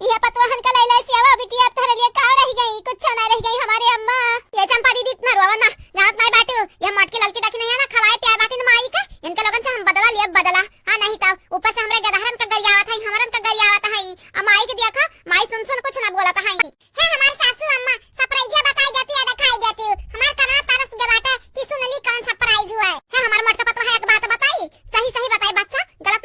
ये पतोहन का लैला से अब बिटिया अब तोहरे लिए का रह गई, कुछ ना रह गई हमारे अम्मा। ये चंपा दीदी इतना रोवा ना, जानत नहीं बाटू, ये मोटकी ललकी देखी नहीं है ना, खवाए प्यार बाटी ना माई का, इनके लोगन से हम बदला लिए बदला। हाँ नहीं तो ऊपर से हमरे गदहरन का गरियावत है, हमरन का गरियावत है। अब माई के देखा, माई सुन सुन कुछ ना बोलत है। हे हमार सासू अम्मा, surprise बताई देती है, दिखाई देती हूँ। हमार कना तरस गया बाटे कि सुन ली कौन surprise हुआ है। हे हमार मोटका पतोह, एक बात बताई, सही सही बताई बच्चा, गलत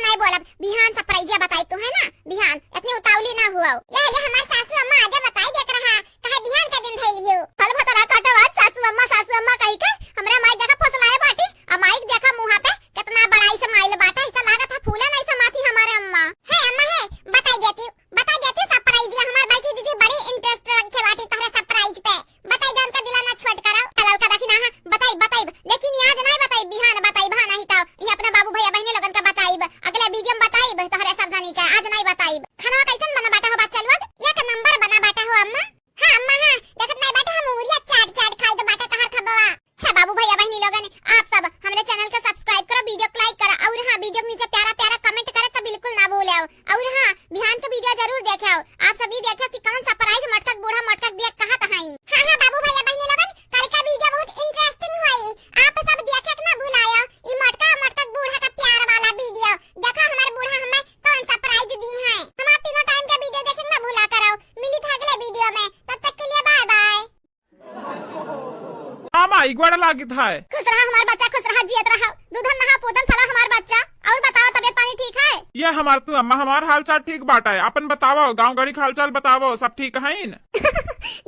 आई गोड़ लागित है। खुश रहा हमार बच्चा, खुश रहा, जियत रहा। दूधन नहा पूतन फला हमार बच्चा। और बताओ, तबियत पानी ठीक है? ये हमार तू अम्मा, हमार हाल चाल ठीक बाटे। अपन बताओ, गाँव गड़ी के हाल चाल बताओ, सब ठीक हइन?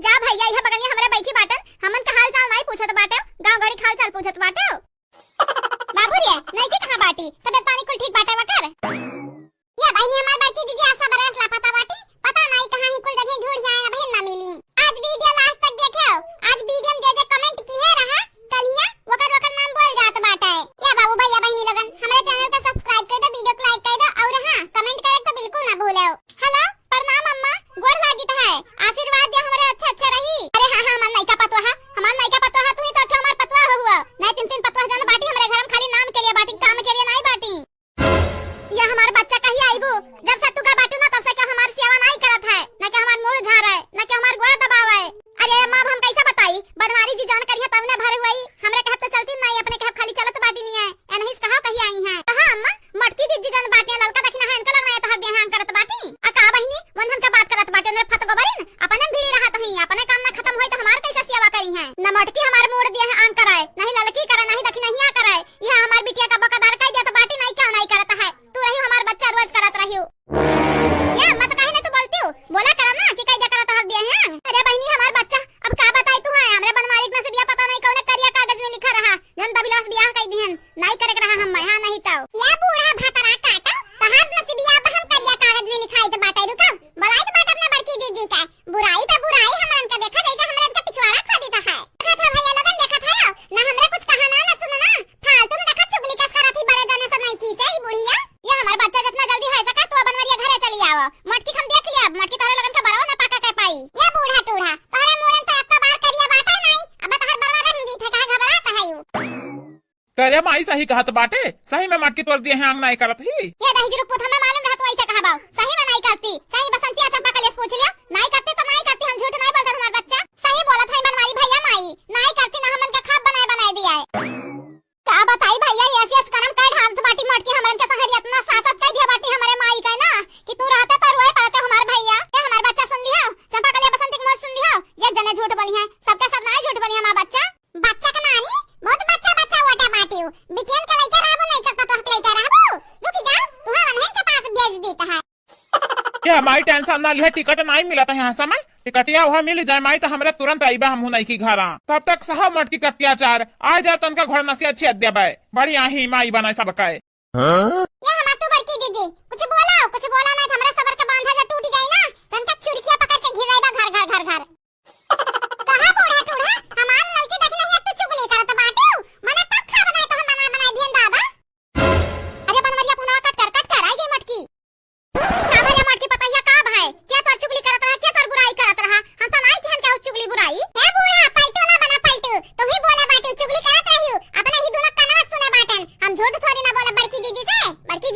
जा भैया, इहे बगलिया हमरे बैठी बाटन, हमन का हाल चाल नाई पूछत बाटे, गाँव गड़ी के हाल चाल पूछत बाटे। बाबू रे, नइकी कहाँ बाटी? तबियत पानी कुल ठीक बाटे वकर? या बहिनी, हमार बड़की दीदी आशा बरस लापता बाटी, पता नाई कहाँ ही कुल जगह ढूंढ आए, अबहिन ना मिली। आज video last तक देखेव, आज video में जे जे comment किहे रहा, कलिया वकर वकर नाम बोल जात बाटे। या बाबू भैया बहिनी लोगन, हमरे channel का subscribe कर दो, video को like कर दो और हाँ, comment करे तो बिल्कुल ना भूलेव। Hello, प्रणाम अम्मा, गोड़ लागित है, आशीर्वाद दे हमरे अच्छे अच्छे रही। अरे हाँ हाँ, हमार नइका पतोहा, हमार नइका पतोहा, तू ही तो अच्छा हमार पतोहा हुआ, नहीं तीन तीन पतोहा जन बाटी हमरे घर में, खाली नाम के लिए बाटी, काम के लिए नहीं बाटी। ये हमार बच्चा कहिया आइबू? जब से तू का बाटू ना, तब से केहू हमार सेवा नाई करत है, ना केहू हमार मूड़ झारे, ना केहू हमार गोड़ दबावे। अरे अम्मा, अब हम कैसे बताई? बनवारी जी जान करिहे तब ने भर हुई। हमरे कहब तो चलती नाई, अपने कहब खाली चलत बाटी नहीं है। ए नहीं से कहा कहिया आई हैं। कहा अम्मा, मटकी दीदी जन बाटी, ललका दखिना है, इनका लगना है तो हक देहां करत बाटी। आ का बहिनी, वंदन का बात करत बाटी, उन्हें फत गोबरिन, अपने भिड़ी रहत ही, अपने काम ना खत्म होई तो हमार कैसे सेवा करी हैं? न मटकी हमार मूड़ दिए हैं आन कराए, नहीं ललकी करे, नहीं दखिनहिया करे। यह हमार बिटिया का बकादार कह दिया तो बाटी नहीं, क्यों नहीं करत है? तू रही हमार बच्चा रोज करत रही हो। ये मत काहे ना तू बोलती हो? बोला करा ना कि कह दिया करत हक दिए हैं। अरे बहिनी हमार बच्चा, अब का बताई तू है? हमरे बनवारी के नसीबिया पता नहीं कौने करिया कागज में लिखा रहा, जन दबिलस बियाह कह दिहन, नहीं करे के रहा हम, हाँ नहीं तो। या बूढ़ा भतरा काटा, तहार नसीबिया अब हम करिया कागज में लिखाई तो बाटे, रुका, बोलाई तो बाटे अपना बड़की दीदी का। बुराई पे बुराई हमरन के देखा, जैसे हमरन के पिछवाड़ा खोदी तो है। देखत है भैया लोगन, देखत है, ना हमरे कुछ कहा ना, ना सुनो ना, फालतू में देखा चुगली कस करत ही बड़े जने सब नहीं की से ही बुढ़िया। ये हमार बच्चा जितना जल्दी हो सका तू बनवरिया घरे चली आओ। मटकी हम देख लिया, मटकी तोहरे लोगन के बरवा ना पाका के पाई। ये बूढ़ा टूढ़ा, तोहरे मुड़न तो एक बार करिया बाटा नहीं, अब तोहर बरवा रंग दी थे, काहे घबरात है यू? करे माई सही कहत बाटे, सही में मटकी तोड़ दिए हैं, आंग नाई करत ही। ये दही जुरुक पूत हमें मालूम रहत वैसे कहा बाऊ, सही में नाई करती। सही बसंतिया चंपा कलेस पूछ लिया, नाई करती तो नाई करती, हम झूठ नाई बोलते हमार बच्चा। सही बोलत है बनवारी भैया माई, नाई करती ना हमन के खाब बनाए बनाए दिया है। का बताई भैया, ये ऐसी ऐसी करम कर ढालत बाटी मटकी हमरन के संगरी इतना सासत कह दिया बाटी हमरे माई का ना कि तू रहते तो रोए पड़ते हमार भैया। ये हमार बच्चा सुन लिया, चंपा कलिया बसंती के मुंह सुन लिया, ये जने झूठ बोली है, सबके सब नाई झूठ बोली है हमार बच्चा। बच्चा के नानी, बहुत बच्चा बच्चा वोटा बाटियो। बिटियन के लइका रहबो, नहीं के पतोह के लइका रहबो। रुक जाओ, तुहा वनहन के पास भेज देता है। क्या माई tension ना लिहा, टिकट नाई मिलत है यहाँ समय, टिकटिया वहाँ मिल जाए माई तो हमरे तुरंत आईबा हमहू नहीं की घरा। तब तक सहब मटकी के अत्याचार, आ जाए तनका घोड़ नसिया छेद देबे। बड़ी आही माई बनाए सबके। हाँ? ये हमार तू बड़की दीदी, कुछ बोला, कुछ बोला नहीं तो हमरे सबर के बांधा जो टूट जाए ना, तनका चुड़किया पकड़ के घिराइबा घर घर घर घर। कहा बूढ़ा टूढ़ा, हमार लड़की देख नहीं, अब तू चुगली करत बाटियो। मने तब खा बनाए तो हम बना बनाए दिहन दादा। अरे बनवरिया पुनवा कट कर, कट कर, आई गई मटकी। का भरे मटकी पतैया का भाई? क्या तोर चुगली करत रहा, क्या तोर बुराई करत रहा? हम तो नाई कहन क्या चुगली बुराई। हे बूढ़ा, पलटू ना बना पलटू। तू ही बोला बाटू, चुगली करत रहियो। अपने ही दोनों कनवा सुने बाटन। हम झूठ थोड़ी ना बोला बड़की दीदी से। बड़की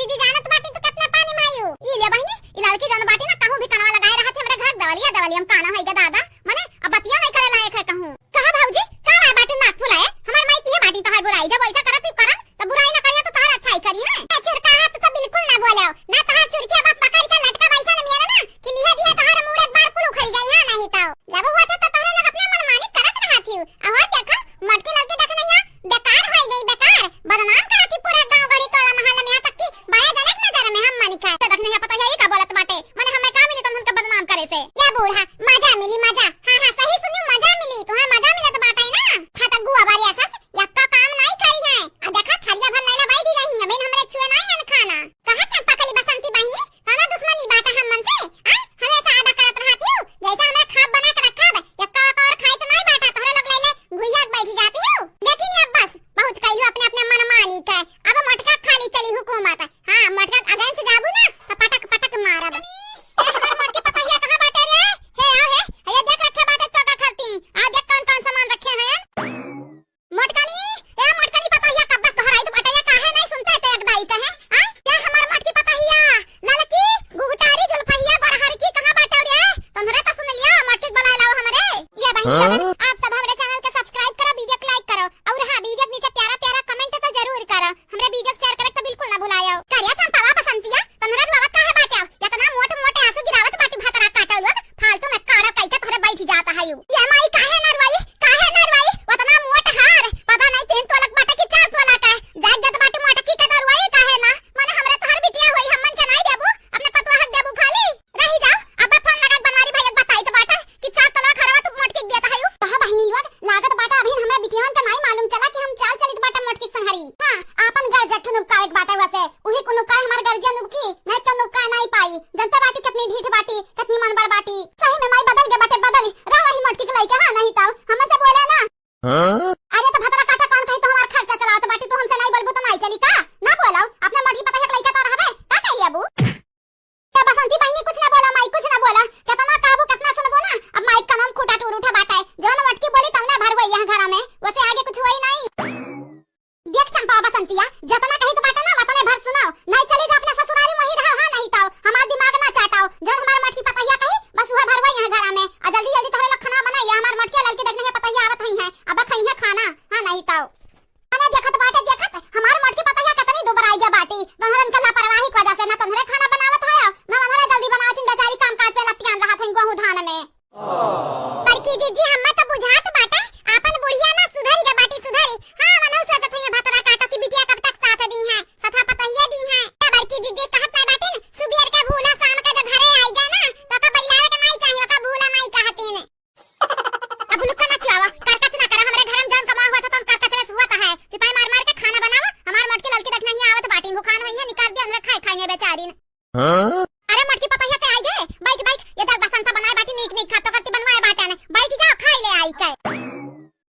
ये बेचारी न। हाँ? अरे मोटकी पतोहिया ते आई गे, बैठ बैठ, ये देख बसंता बनाए बाटी, नीक नीक खातो करती बनवाए बाटन, बैठ जाओ खाई ले आई के।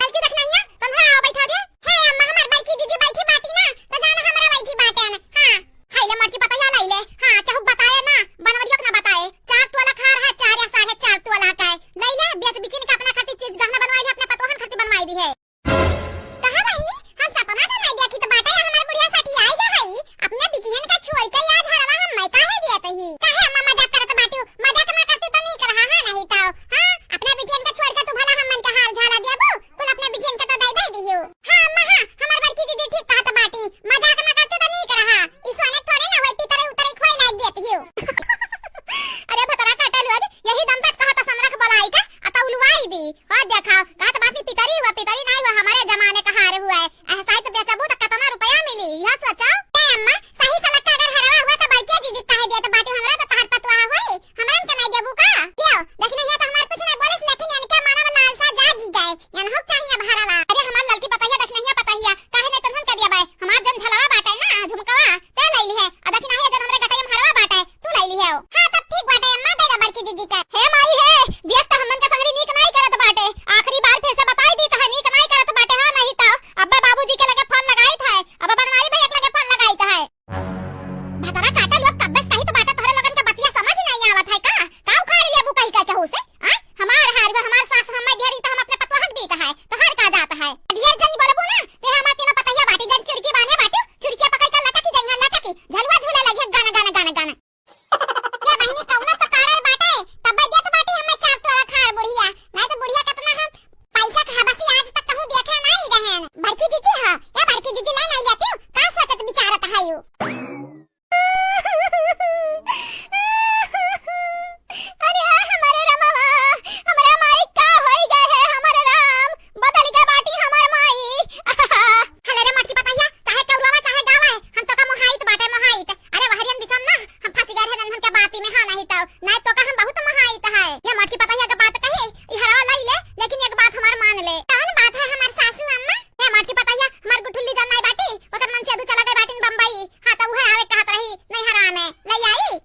बल्कि देख नहिया, तन्हा आओ बैठा दे। हे अम्मा, हमार बड़की दीदी बैठी बाटी ना, तो जाना हमरा बैठी बाटन। हाँ, खाई ले मोटकी पतोहिया लाई ले। हाँ, केहू बताए ना, बनवरियो के ना बताए। चार तोला खार है, चार या साढ़े चार तोला का है। लाई ले, बेच बिकिन के अपना खातिर चीज गहना बनवाई ले, अपने पतोहन खातिर बनवाई दी है। कहा बहिनी, हम सपना तो नहीं देखी तो बाटे, हमार बुढ़िया सठियाई गे हई, अपने बिटियन का छोड़ के आज हरवा हम मैं काहे दियत ही? काहे अम्मा मजाक करत बाटू? मजाक ना करती तो नीक रहा, हाँ नहीं तो, हाँ, अपने बिटियन का छोड़ के तू भला हमन के हार झाला देबू, कुल अपने बिटियन के तो दे दे दियो। हाँ अम्मा, हाँ, हमार बड़की दीदी ठीक कहत बाटी, मजाक ना करती तो नीक रहा, ई सोने थोड़े ना होई, पितरे उतरे खोई लाग देत हियो। अरे भतरा काटा लोग, यही दम पे कहत समरख बोलाई का, अतउलवाई दी। और देखा, कहत बात नहीं पितरी हुआ, पितरी नहीं हुआ, हमारे जमाने का हार हुआ है। ऐसा ही तो बेचबू तो कितना रुपया मिली, यह सोचो। ए अम्मा, सही सलक्का अगर हरवा हुआ तो बड़के जीजी काहे देत बाटी, हमरा तो तहार पतुआ होई, हमरन के नहीं देबू का? यो, देखने ये तो हमार कुछ नहीं बोलिस, लेकिन इनके मनवा लालसा जागी गए, यनहु चाहिए अब हरवा। अरे हमार ललकी पतहिया, देखने ये पतहिया, काहे नहीं तनहन के दिया बाय, हमार जन झलवा बाटे ना, झुमकवा, ते ले ली है, आ देखी नहीं जन हमरे गटई में हरवा बाटे, तू ले ली है। हाँ, तब ठीक बाटे, अम्मा दे दे बड़की दीदी का। हे माई हे, देख तो हमन के संगरी नीक नाई करत बाटे, आखिरी बार फिर से बताई दी तो है, नीक नाई करत बाटे, हाँ नहीं तो अब्बा बाबूजी के लगे फोन लगाई था, अब्बा बनवारी भैया के लगे फोन लगाई था। भतरा काटा लोग कब्बे सही तो बाटे, तोहरे लोगन के बतिया समझ नहीं आवत है का? का उखाड़ लेबू कही का केहू से? आ? हमार हार बा, हमार सास हमें घेरी तो हम अपने पतोहक दी कहा है, तोहार का जात है? ढेर जनी बोलबू ना, ते हमार तीनों पतहिया बाटी, जन चुरकी बाने बाटू, चुरकिया पकड़ के लटकी जाइए, लटकी, झलुआ झूले लगे, गाना, गाना, गाना, गाना। ये बहिनी कौनो तो कारण बाटे, तब देत बाटी हमें चार तोला खार बुढ़िया, नहीं तो बुढ़िया कितना हम पैसा के हबसी आज तक कहूँ देखे नहीं रहन। बड़की जीजी हाँ, ये बड़की जीजी ले नहीं लेती, का सोचत विचारत है यू? अरे हमारे रामवा, हमरा माई का होई गए है हमारे राम, बदल के बाटी हमार माई। हले रे मोटकी पतहिया, चाहे कौरवा चाहे गावा है, हम तो का मोहाइत बाटे मोहाइत। अरे वहरियन बिचम ना, हम फंस गए रहे नन्हन के बाती में, हाँ नहीं तो, नहीं तो का हम बहुत मोहाइत है। ये मोटकी पतहिया के बात कही, ई हरवा लाई ले, लेकिन एक बात हमार मान ले। कौन बात है हमार सासू अम्मा? ये मोटकी पतहिया, हमार गुठुल्ली जन नहीं बाटी, ओकर मन से अदू चला गए बाटिन बम्बई। हाँ तो उहे आवे कहत रही, नहीं हरा में, ले आई।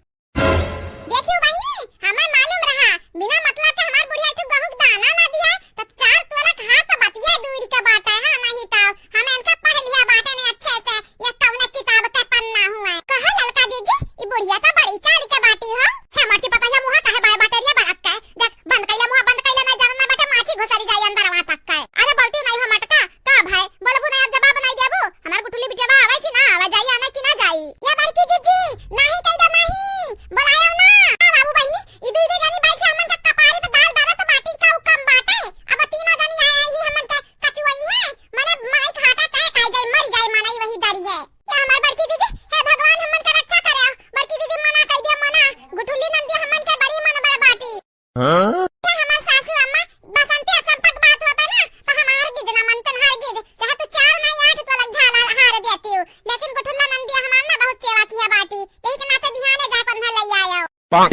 देखियो बहिनी, हमें मालूम रहा, बिना मतलब के हमार बुढ़िया एक ठो गहूं के दाना ना दिया, तो चार तोला के हाथ तो बतिया दूर के बात है, हाँ, नहीं तो हम इनका पढ़ लिया बाटे ने अच्छे से, ये कौन किताब के पन्ना हुआ है। कहो ललका जीजी, ई बुढ़िया तो बड़ी चाल के बाटी हो। हे मोटकी पतहिया मुँह काहे बाय बाटे रे बड़क के, देख बंद कैले मुँह बंद कैले नहीं जानना बेटा, माछी घुसरी जाए अंदर वहाँ तक के। अरे बोलती नहीं हो मटका, का भाई, बोलबू ना, अब जवाब नहीं देबू? हमार गुठुली बिटिया आवे कि ना आवे, जाई आने कि ना जाई? या बड़की जीजी, नाही कह दो नाही, बुलायो ना। आ बाबू बहिनी, ई दुई दुई जनी बैठ के हमन के कपारी पे दाल डालत बाटी, का उ कम बाटे? अब तीनों जनी आए आई ही हमन के कचुआई है, मने माई के हार्ट अटैक आ जाए, मर जाए मनई वही डरिए। या हमार बड़की जीजी, हे भगवान हमन के रक्षा करे, बड़की जीजी मना कह दिया मना, गुठुली नंदी हमन के बड़ी मन बड़ बाटी। हाँ? ये हमार सासू अम्मा, बसंती और चंपक बात होता ना, तो हम हार गिज ना मनतन, हार गिज, चाहे तू चार नहीं आठ तोला झाला हार देती हूँ, लेकिन गुठुल्ला नंदिया हमार ना बहुत सेवा किया बाटी, यही के नाते बिहाने जाए पर ले आयो। पाक।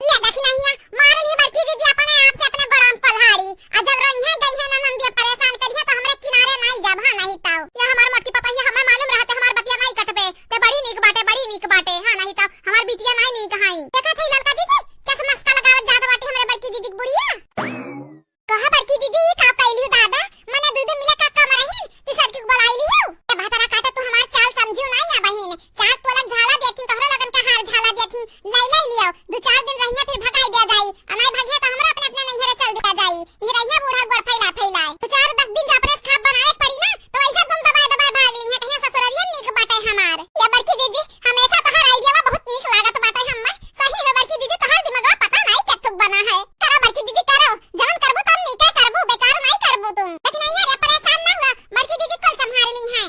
ये देखी नहीं है, मार ली बड़की जीजी अपने आप से अपने गोड़ाम पल्हाड़ी, और जब रोई है गई है ना नंदिया परेशान करी है तो हमरे किनारे नहीं जब, हाँ नहीं ताऊ। ये हमार मोटकी पतहिया हमें मालूम रहते हमार बतिया नहीं कटबे, ते बड़ी नीक बाटे, बड़ी नीक बाटे, हाँ नहीं ताऊ। हमार बिटिया नाई नीक हाई। देखत हई ललका जीजी, कैसे मस्का लगावत जात बाटी हमरे बड़की जीजी के बुढ़िया। कहा बड़की जीजी, ई का कइलू दादा? मने दू दिन मिला का कम रहिन, तीसर के बुलाई लियो। ए भतरा काटा, तू हमार चाल समझियो नाई या बहिन। चार तोला झाला देथिन, तोहरे लगन के हार झाला देथिन, लाई लाई लियो। दू चार दिन रहिया फिर भगाई दिया जाई। अनाई भगिया तो हमरा अपने अपने नैहरे चल दिया जाई। ई रहिया बूढ़ा गोड़ फैला फैलाए। दू चार दस दिन जब अपने खाब बनाए पड़ी ना, तो वैसे तुम दबाए दबाए भाग ली है, कहीं ससुररिया नीक बाटे हमार। या बड़की जीजी, हमेशा तोहार आइडिया बहुत नीक लागत बाटे हम्मे। सही में बड़की जीजी, तोहार दिमागवा पता नाई केथुक बना है। करो बड़की जीजी, करो, जवन करबू तवन नीके करबू, बेकार नाई करबू तुम। लेकिन नहीं, अरे परेशान ना हुआ, बड़की जीजी कुल संभाल ली हैं।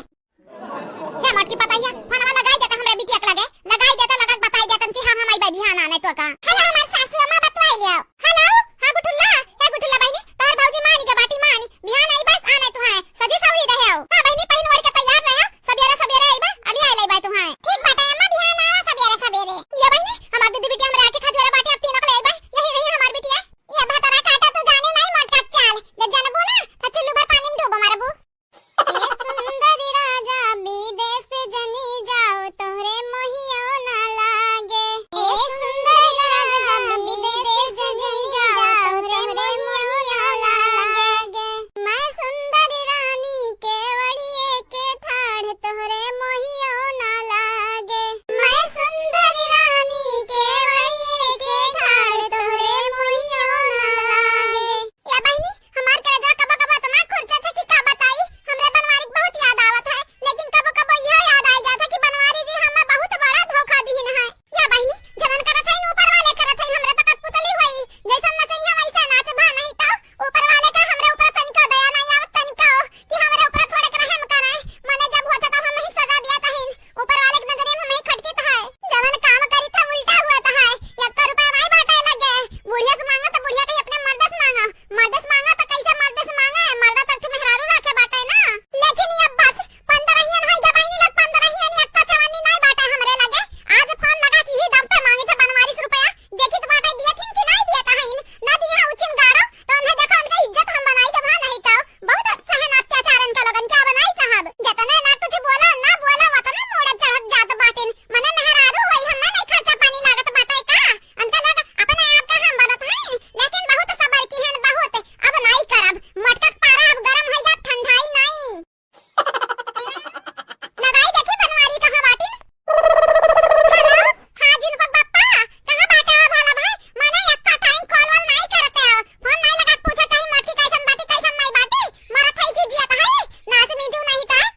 हे मोटकी पतहिया, फोनवा लगाई देता हमरे बिटिया के लगे, लगाई देता, लगा के बताई देतन कि हाँ, हम आइबे बिहान आने तो का। हेलो, हमार सासू अम्मा बतवाई लियो। हेलो, हाँ गुठुल्ला, हे गुठुल्ला बहिनी, तोहर भौजी मानी के बाटी मानी, बिहान आई बस आने तू है, सजी सवरी रहे हो। हाँ बहिनी, पहिन ओढ़ के तैयार रहे हो, सबेरे सबेरे आई बा, अली आई लाई बा तू है। ठीक बाटे अम्मा, बिहान आवा सबेरे सबेरे। ये बहिनी, हमार दीदी बिटिया हमरे आके खजूरा बाटे, अब तीनों को ले आई बा, यही रही हमार बिटिया। ये भतरा काटा तू जाने नहीं मोटका चाल, जब जनबू ना, तो चुल्लू भर पानी में डूबो मरबू। ए सुंदर राजा विदेश जनी जाओ, तोहरे मोहियो ना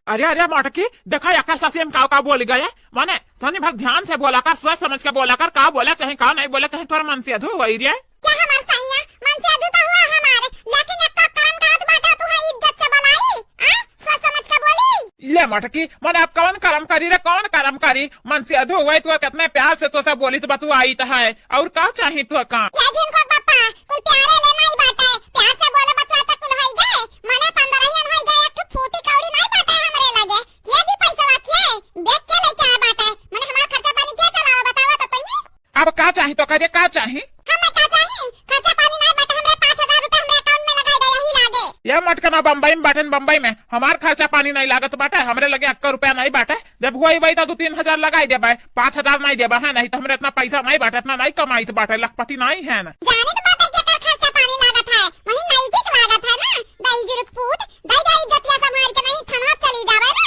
अरे, अरे मोटकी, देखा एकर ससुर में का, का बोल गए। माने तनी भर ध्यान से बोला कर, सोच समझ के बोला कर, का बोला चाहे का नहीं बोला चाहे, तोर मनसेधू होई रे। का हमार सैया मनसेधू तो हुआ हमार, लेकिन एक काम करत बाटे तू है इज्जत से बोलाई, आ? सोच समझ के बोली। ले मोटकी, माने अब कौन करम करी रे, कौन करम करी? मनसेधू हुआ तो कितने प्यार से तो सब बोली तो बतुआई तो है, और का चाही तो का? या झिनकुक बापा, कुल प्यारे ले नहीं बाटे, प्यार से बोले बतुआ तो कुल होई गए, माने पंद्रह ही होई गए, एक ठो फूटी कौड़ी नहीं बाटे हमरे लगे। के दी पैसवा के? देख के लेके आए बाटे। मने हमार खर्चा पानी के चलावे बतावा तो तनी? अब का चाही तो करे, का चाही? हमें का चाही? खर्चा पानी नहीं बाटे, हमरे पाँच हजार रुपया हमरे account में लगाई दे यही लागे। ये मटकना बम्बई में बाटे, बम्बई में। हमार खर्चा पानी नहीं लागत बाटे, हमरे लगे अक्का रुपया नहीं बाटे। जब हुआ ही वही तो दो तीन हजार लगाई देबे, पाँच हजार नहीं देबे, है नहीं तो हमरे इतना पैसा नहीं बाटे, इतना नहीं कमाइत बाटे, लखपति नहीं है ना। जानित बाटे के कर खर्चा पानी लागत है, वही नहीं के लागत है ना। दाई जुरुक पूत, दाई दाई इज्जतिया संभाल के नहीं थाना चली जावे ना।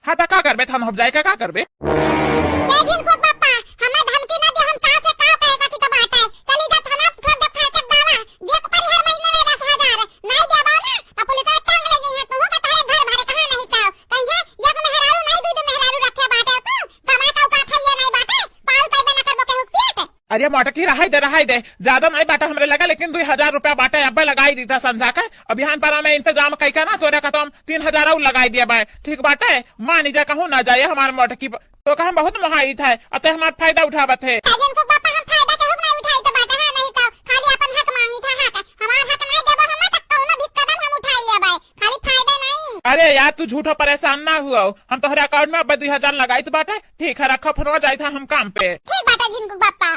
हाँ, त का करबे? थाना हम जाए के का करबे? ए झिनकुक बापा, हमें धमकी ना दे, हम का से का कहे सकी तो बात है। चली जा थाना, ठोक दे फांसी के दावा। देख परी हर महीने में दस हजार। नहीं देबा ना, तो पुलिस वाला टांग ले जइहे। तू के तोहरे घर भरे कहाँ नहीं तो। कहिए, एक मेहरारू नहीं, दू दू मेहरारू रखे बाटे तू। कमा के औकात है ये नहीं बाटे। पाल पैबे ना करबो केहू के पेट। अरे मोटकी, रहाई दे, रहाई दे, ज्यादा नहीं बाटे हमरे लगा, लेकिन दो हजार रुपया बाटे, अब्बे लगाई दी था संझा के। अब बिहान पर हमें इंतजाम कई के ना, तोरे का तो हम तीन हजार और लगाई दिया बाय, ठीक बाटे? मानी जा कहूँ ना जाए हमार मोटकी, तो का हम बहुत मोहाई था, अते हमार फायदा उठावत है। का झिनकुक बापा, हम फायदा केहू के नहीं उठाई तो बाटे, हाँ, नहीं तो खाली अपन हक मांगी था, हक, हमार हक नहीं देबो, हम तक कौनो भी कदम हम उठाई लेबे, खाली फायदा नहीं। अरे यार, तू झूठो परेशान ना हुआ, हम तोहरे account में अब्बे दो हजार लगाई तो बाटे, ठीक है, रखो फोनवा, जाइत है हम काम पे। ठीक बाटे झिनकुक बापा।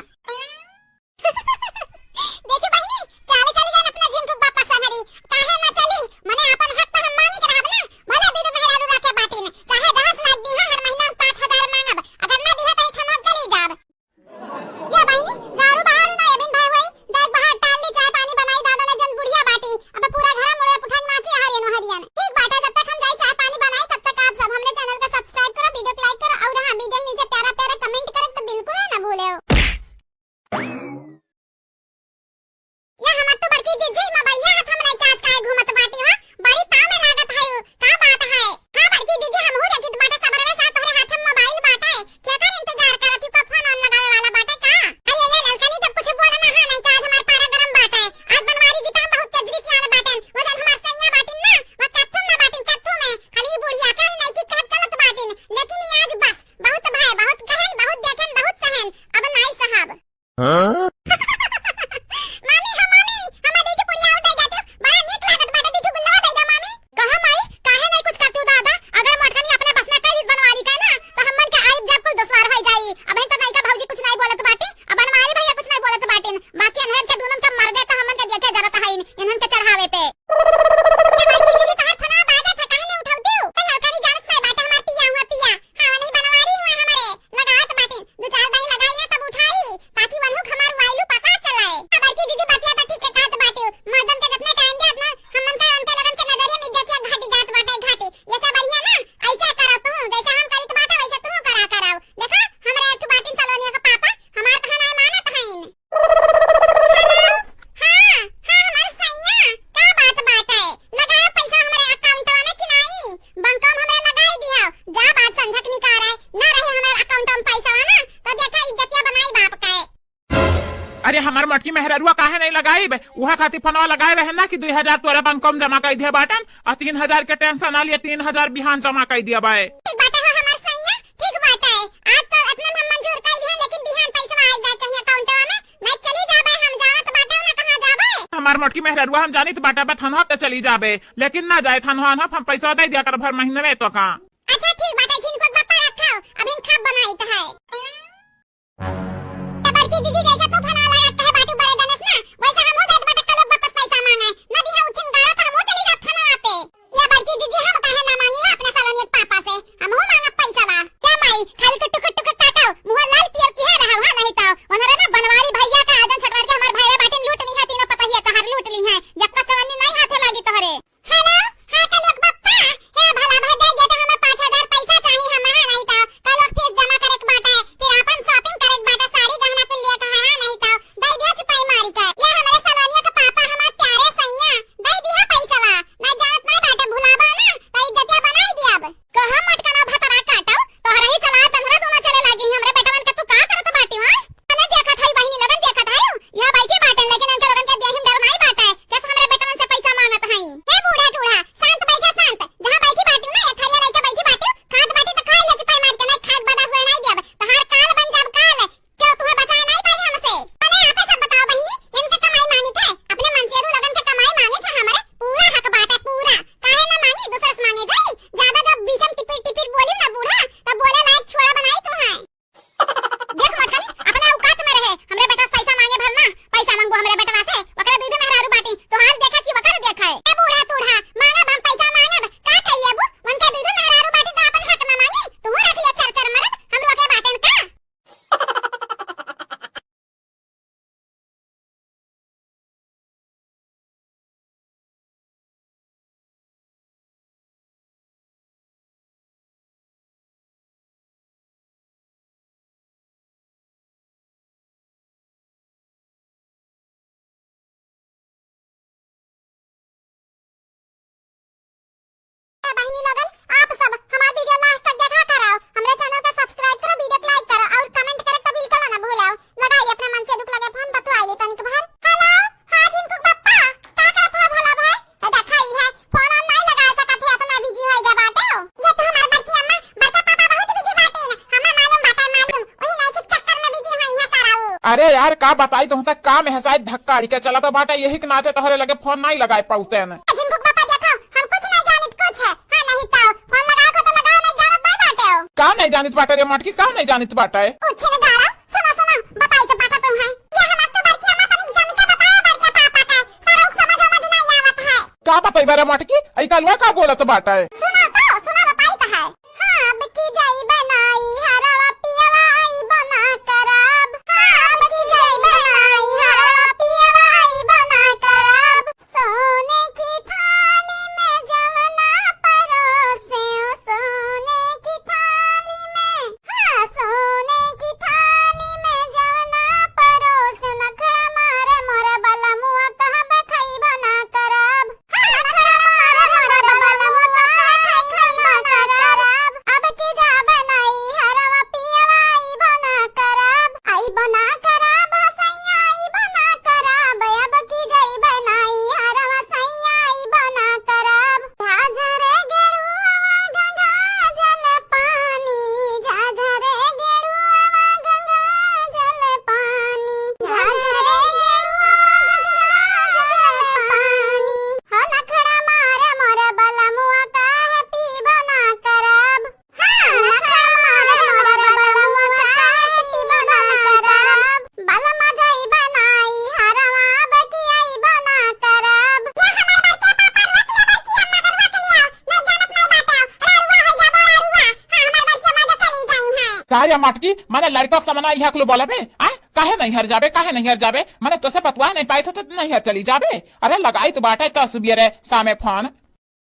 देखी बहिनी, चाले चली गए अपना झिनकुक बापा संगरी। काहे ना चली? मने आपन हक तो हम मांगी के रहब ना। भले दू दू मेहरारू रखे बाटिन, चाहे जहाँ से लाग दी है, हर महीना हम पाँच हजार मांगब। अगर ना दी है तो ई थाना चली जाब। ये बहिनी, झाड़ू बाहर ना एबिन भाई होई, जाए बाहर डाल ली, चाय पानी बनाई, दादा ने जन बुढ़िया बाटी। अब पूरा घर मुड़े पुठंग नाची हरियन हरियन। ठीक बाटे, जब तक हम जाई चाय पानी बनाई, तब तक आप सब हमरे channel का subscribe करो, video को like करो और हाँ, video के नीचे प्यारा प्यारा comment करे तो बिल्कुल ना भूले हो। या हमार तो बड़की जीजी, मोबाइलिया हाथ में लइके आज काहे घूमत बाटी हो? बड़ी ताव में लागत है उ। का बात है? हाँ बड़की जीजी, हमहू देखित बाटे सबरवे साथ तोहरे हाथ में मोबाइल बाटे। केकर इंतजार करत हो? का फोन ऑन लगावे वाला बाटे का? अरे ये ललकनी जब कुछ बोले ना, हाँ, नहीं तो आज हमार पारा गरम बाटे। आज बनवारी जी तो हम बहुत तेज रिसियान बाटेन। वो जन हमार सैया बाटिन ना, वो कत्थू में ना बाटिन, कत्थू में। खाली बुढ़िया का ही नहीं की कहत चलत बाटिन। लेकिन ये आज बस, बहुत भाई, बहुत कहन, बहुत देखन, बहुत सहन। अब नाई साहब। हाँ? मामी, हाँ मामी, हमार दीदी पुड़िया उठ जाती, बड़ा नीक लागत बाटे, दीदी गुल्ला दे दे मामी। कहा माई, काहे नहीं कुछ करती दादा? अगर मोटकनी अपने बस में करीस बनवारी का ना, तो हमन के आइब जाब कुल दुश्वार हो जाई। अबहिन तो नइका भौजी कुछ नहीं बोलत बाटी, अब बनवारी भैया कुछ नहीं बोलत बाटिन, बाकी अनहन के दुनन के मर गए तो हमन के देखे जरूरत है इनहन के चढ़ावे पे। ए बड़की दीदी, तोहार फोनवा बाजत है, काहे नहीं उठावती हो? ए ललकनी जानत नहीं बाटे, हमार पिया हुआ पिया। हाँ, नहीं बनवारी हुआ हमारे, लगावत बाटे। दो चार दाई लगाई ना तब उठाई, ताकि वनहु हमार वाइलू पता चलाए। ए बड़की दीदी, बतिया तो ठीक है कहत बाटे। मर्दन के जितने टाइम दे, उतना हमन का उनके लगन के नजरिया में इज्जतिया घाटी जात बाटे, घाटी। ये सब बढ़िया ना, ऐसे करो तू, जैसे हम करित बाटे वैसे तू करा कराओ। देखा, हमरे एक बाटिन सलोनिया का पापा, हमार कहना है मानत हईन। हेलो, हाँ, हाँ, हमार सैया, का बात बाटे? लगाए पैसा हमरे अकाउंटवा में कि नाई? बैंकवा में हमरे लगाई दियो। जा बात समझक निकाल रहे, ना रहे हमरे अकाउंटवा में पैसा ना, तो देखा इज्जतिया बनाई बाप के। अरे हमार मोटकी मेहररुआ काहे नहीं लगाई बे? उहा खातिर फोनवा लगाए रहे ना कि दुई हजार तोरा बैंकवा में जमा कर दिया बाटन, और तीन हजार के टेंशन ना लिए, तीन हजार बिहान जमा कर दिया बाए। ठीक बाटे हो हमार सैया, ठीक बाटे। आज तो इतना हम मंजूर कर लिए, लेकिन बिहान पैसा आ जाए चाहिए अकाउंटवा में। नहीं चली जाबे, हम जानत बाटे ना कहाँ जाबे। हमार मोटकी मेहररुआ हम जानित बाटे, बा थानवा पे चली जाबे, लेकिन ना जाए थानवा, हम पैसा दे दिया कर भर महीने में तो का। अच्छा ठीक बाटे, झिनकुक बापा रखो, अभी हम खाब बनाइत है। ए बड़की दीदी, जैसे तू फोनवा लगा कहे बाटू बड़े जनस ना, वैसे हमहू जात बाटे कल लोग वापस पैसा मांगे। ना दिहे उछिन गाड़ा तो हमहू चली जात थानवा पे। ए बड़की दीदी, हम काहे ना मांगी है अपने सलोनिया के पापा से? हमहू मांगब पैसा बा। क्या माई, खाली के टुकुर टुकुर ताकाओ, मुंह लाल पियर किहे रहा, वहाँ नहीं ताओ। वनरे ना बनवारी भैया का आजन छटवार के हमार भाई बाटिन लूट ली है, तीनों पतहिया तोहार लूट ली है। यक्का चवन्नी नहीं हाथे लागी तोहरे। हेलो, हाँ कलुक बप्पा, हे भला भदे दे तो हमें पाँच हजार पैसा चाहिए, हम यहाँ नहीं तो कलुक फीस जमा करे के बाटे, फिर अपन shopping करे के बाटे, साड़ी गहना कुल लिए कहा है, हाँ नहीं लोगन, आप सब हमार video last तक देखा करो, हमरे channel का subscribe करो, video को like करो और comment करे तो बिल्कुल ना भूलाओ। लगाई अपने मन से दुख लगे फोन, बतुआई ले तनिक भर। Hello, हाँ झिनकू के पप्पा, का करत है भोला भाई? ए देखा, ई है, फोन ऑन नहीं लगा सकत है, इतना busy होई गया बाटे हो। ये तो हमार बड़की अम्मा, बड़का पापा बहुत busy बाटे न, हमें मालूम बाटे, मालूम, वही नहीं के चक्कर में busy होई है सारा वो। अरे यार, का बताई तुमसे, काम है शायद धक्का अड़ी के चला तो बाटे, यही के नाते तोहरे लगे फोन नहीं लगाए पाउते न। ए झिनकू के पप्पा देखो, हम कुछ नहीं जानित कुछ है, हाँ नहीं तो, फोन लगाओ को तो लगाओ, नहीं जानत नहीं बाटे हो। का नहीं जानित बाटे रे मटकी, का नहीं जानित बाटे? कुछ नहीं गाड़ा, सुनो, सुनो, बताई तो बाटा तुम है। ये हमार तो बड़की अम्मा तनिक जम के बताया बड़के पापा के, सरौक समझ समझ नहीं आवत है। का बताई बा रे मटकी? ई कलवा का बोलत बाटे? सुनो तो, सुनो बताई तो है। हाँ, अब की जाई बनाई हरवा पियवा आई बना करब। हाँ, अब की जाई बनाई हरवा पियवा आई बना करब। सोने की थाली में जवना परोसे, ओ सोने की थाली में, हाँ, सोने की थाली में जवना परोसे, नखरा मारे मोरे बलमुआ कहबे खइबो ना करब। हाँ, नखरा मारे मोरे बलमुआ कहबे खइबो ना करब। अब की जाबे नैहरवा पियवा अइबो ना करब। अइबो ना करब, सैया अइबो ना करब, अब की जइबे नैहरवा सैया अइबो ना करब। झाझरे गेड़ुआ गंगा जल पानी, झाझरे गेड़ुआ गंगा जल पानी, झाझरे गेड़ुआ गंगा जल पानी। हो नखरा मारे मोरे बलमुआ काहे पीबो ना करब। हाँ, नखरा मारे मोरे बलमुआ काहे पीबो ना करब। बलमा जइबे नैहरवा अब की अइबो ना करब। ये हमार बड़के पापा रोक ले बड़की अम्मा के रोक लिया। नहीं जानत नहीं बाटे। अरे रुआ है या बड़ा रुआ। हाँ, हमार बड़की अम्मा के चली जाई है। का रे मटकी, मने लड़का के समना इहा कुल बोलबे? आ? काहे नैहर जाबे, काहे नैहर जाबे? मने तोसे पतुआ नहीं पाई था तो नैहर चली जाबे। अरे लगाई तो बाटे तो सुबियरे सामे फोन।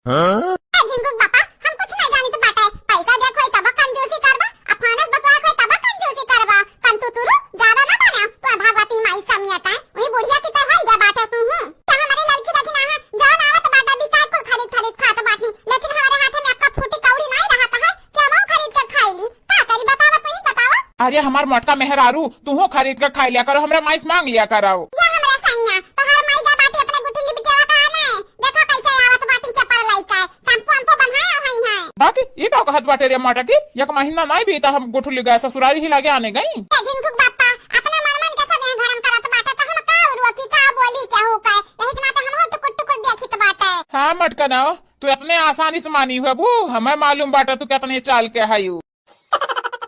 हाँ? ए झिनकू के बापा, हम कुछ नहीं जानित बाटे। पैसा देख होई तब कंजूसी करबा, आ फानस बतुआ होई तब कंजूसी करबा। कंतू तुरु, ज्यादा ना बने। तू भगवती माई समियत है, वही बुढ़िया की तो होई गया बाटे तू हूँ। तो हमारे लड़की देखी ना है, जौन आवत बाटे बिकाय कुल खरीद खरीद खात बाटी, लेकिन हमारे हाथ में अक्का फूटी कौड़ी नहीं रहत है कि हम खरीद के खाई ली। का करी बतावा, तू ही बतावा। अरे हमार मोटका मेहरारू, तू हो खरीद के खाई लिया करो, हमरा माई से मांग लिया करो। या हमरा सैया, तोहार माई का बाटी अपने गुठली बिटियावा का आने। देखो कैसे आवत बाटी चपल लइका, टेम्पो अम्पो बन्हाया हुई है। बाकी ई का कहत बाटे रे मटकी, एक महीना नहीं बीता हम गुठली गए ससुरारी ही लगे आने गई। ए झिनकू के बापा, अपने मन मन के सब यहाँ गरम करत बाटे, तो हम का रोकी, का बोली, केहू का, यही के नाते हम टुकुर टुकुर देखित बाटे। हाँ मटका ना, तू इतने आसानी से मानी हुआ बू, हमें मालूम बाटे तू कितने चाल के है यू।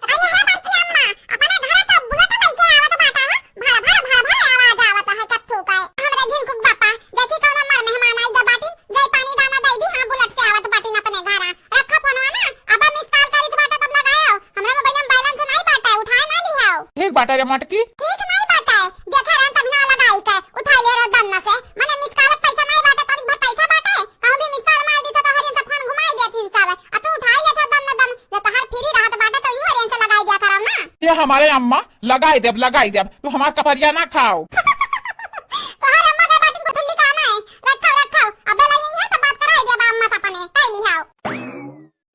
अरे हे बड़की अम्मा, अपने घरे तो बुलेट लइके आवत बाटा, हाँ? भड़, भड़, भड़, भड़ आवाज आवत है, कत्थू का। हमरा झिनकू के बापा, देखी कौन हमार मेहमान आई गा बाटिन, जाई पानी दाना दे दी, हाँ, बुलेट से आवत बाटिन अपने घरा। रखो फोनवा ना, अब miss call करित बाटा तब लगायो। हमरा मोबाइल में balance नहीं बाटा, उठाए ना लिहाओ। ठीक बाटा रे मटकी। ठीक नहीं बाटा, देखा रहन तब ना लगाई के, उठाए ले रहो दन्ना से। मने miss call पैसा नहीं बाटा, तनिक भर पैसा बाटा, कहूँ भी miss call मार दी तो तोहरी से फोन घुमाई देथिन सब, आ तू उठाए लेत हो दन्ना दन। जे तहार free रहत बाटे तो इहो रेंज से लगाई दिया करब ना। ये हमारे अम्मा, लगाई देब, लगाई देब, तू हमार कपरिया ना खाओ। तोहर अम्मा के बाटिन गुठुल्ली का ना है, रखो, रखो, अबे लाई है तो बात कराई देब अम्मा से अपने, कह लिहाओ।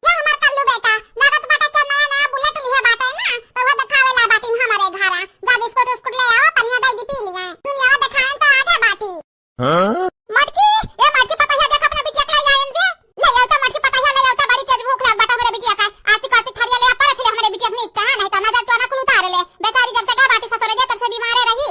ये हमार कल्लू बेटा, लागत बाटे के नया नया बुलेट लिहे बाटे ना, तो वो देखावे ला बाटिन हमारे घरा। जा बिस्कुट उस्कुट ले आओ, पनिया दे दी पी लिया। दुनिया देखाएं तो आगे बाटी। हाँ? मटकी, ए मटकी, पतहिया देख अपने बिटिया के ले आयन दे। ले आओ तो मटकी, पतहिया ले आओ तो, बड़ी तेज भूख लाग बाटा हमरे बिटिया का। आरती करती थरिया ले आ, परछ ले हमरे बिटिया के नीक का, नहीं तो नजर टोना कुल उतार ले। बेचारी जब से गए बाटी ससुरे दे, तब से बीमारे रही।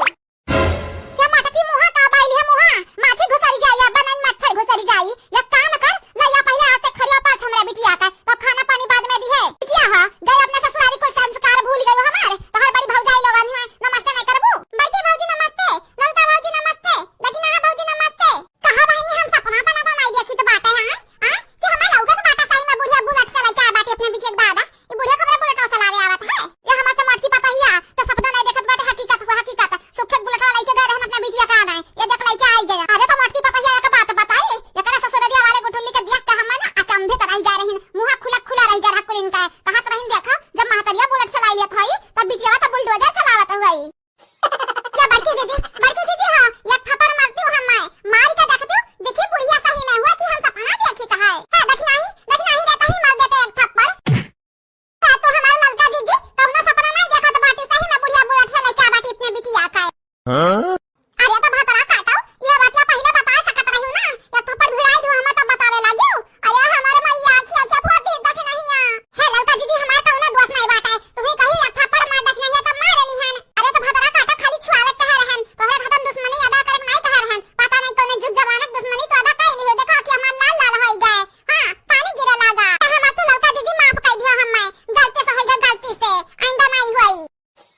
अरे तो भतरा काटो, ये बतिया पहिले बताए सकत रही ना, या थप्पड़ भिड़ाई दियो, हमें तब बतावे लागियो। अरे हमारे मैया की आँखें फोड़ दी, देखी नहीं है। हे ललका जीजी, हमार कौनो दोष नहीं बाटे, तुम्हें कहीं एक थप्पड़ मार देख नहीं है, तब मार लेली हन। अरे तो भतरा काटो, खाली छुआवे कहे रहन, तोहरे खातन दुश्मनी अदा करे नहीं कहे रहन। पता नहीं कौने जुग जमानक दुश्मनी तो अदा कर ली हो, देखो कि हमार लाल लाल होई गए। हाँ, पानी गिरे लागा। तो हमार तू ललका जीजी माफ कर दिया हमें, गलती से होई गए, गलती से, आइंदा नहीं होई।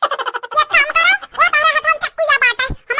एक काम करो, वो तोहरे हाथ हम चक्कू या बाटे, हम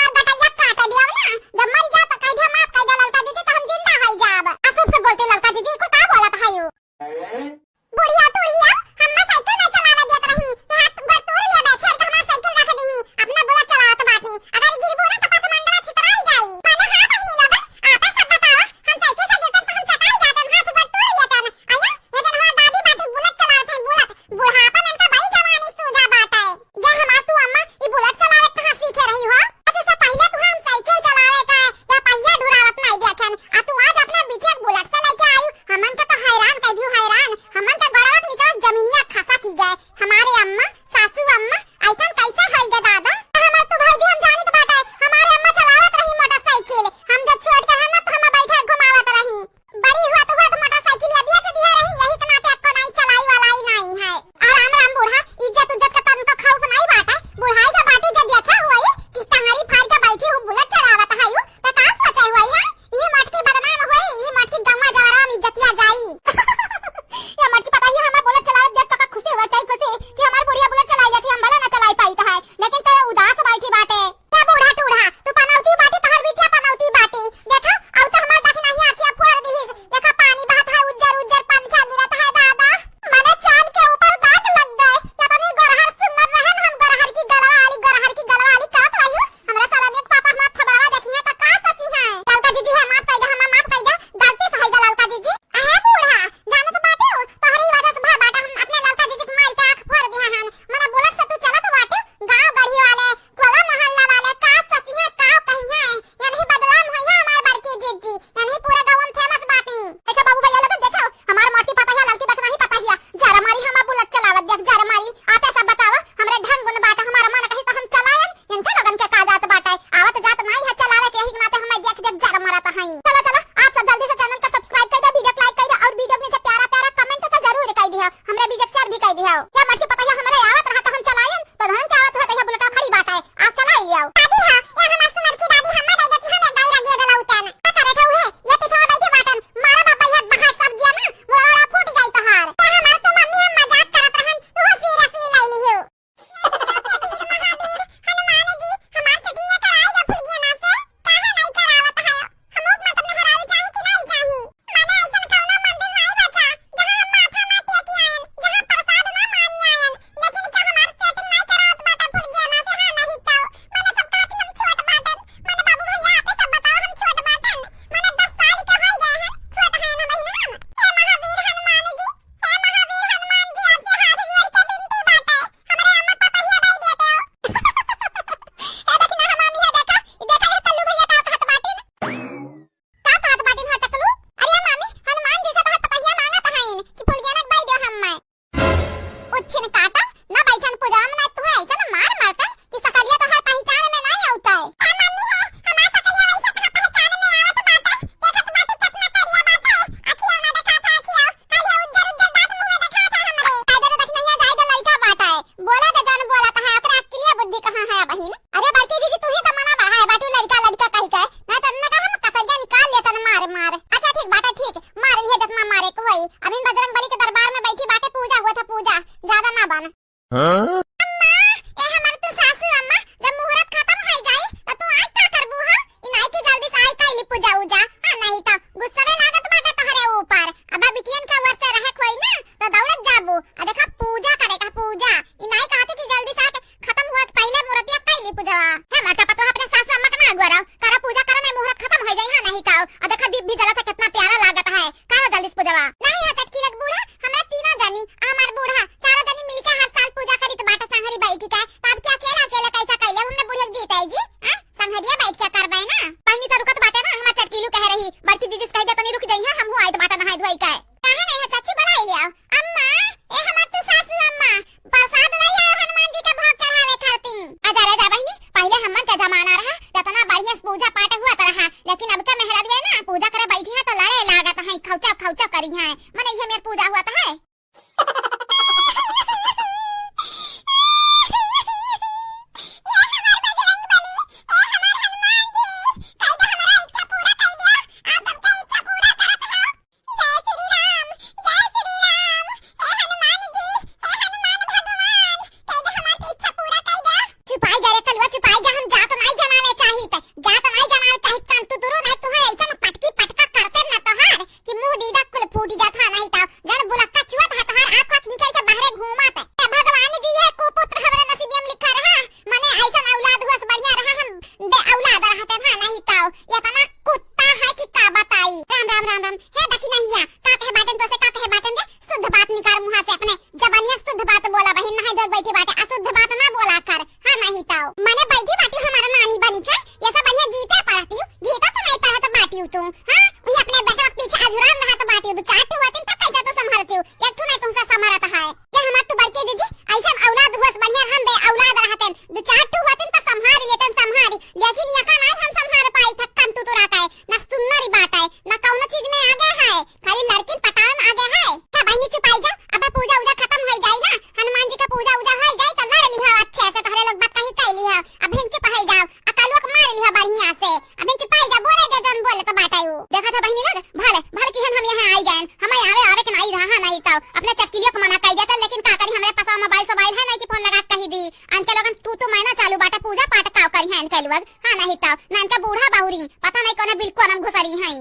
मने बैठी बाटी हमारा नानी बनी का, ये सब बढ़िया गीता पढ़ती हूँ, गीता तो नहीं पढ़त बाटी हूँ तू, हाँ? वही अपने बेटवा के पीछे अझुरान रहत बाटी हूँ, दो चार ठो होतिन तब कैसे तू संभलती हूँ, एक ठो नहीं तुमसे संभलत है। ये हमार तू बड़की दीदी, ऐसन औलाद हुअस बढ़िया हम बे औलाद रहतन, दो चार ठो होतिन तो संभाल लेतन संभाल, लेकिन ये का नहीं हम संभाल पाई थक्कन तू तुरा का है, ना सुन्नरी बात है, ना कौनो चीज में आगे है, खाली लड़किन पटावे में आगे है। का बहिनी चुपाई जा, अब पूजा उजा खत्म होई जाई ना, हनुमान जी का पूजा उजा होई जाई तो लड़ लिहा अच्छे से, तोहरे लोग बात कही कई लिहा, अब हिन चुप होई जाओ, अकालुआ के मार लिहा बढ़िया से, अब हिन चुपाई जा, बोले दे जौन बोले तो बाटे उ। देखा था बहिनी लोग, भले, भले किहन हम यहाँ आई गए, हमें आवे, आवे के नहीं रहा नहीं तो, अपने चटकिलियों को मना कर देते, लेकिन का करी, हमरे पास मोबाइल सोबाइल है नहीं कि फोन लगा के कही दी, अनके लोगन तू तू मैना चालू बाटे, पूजा पाठ का करी है इनके लोग, हाँ नहीं तो, ना इनका बूढ़ा बहुरी, पता नहीं कौन बिल्कुल हम घुसरी हैं।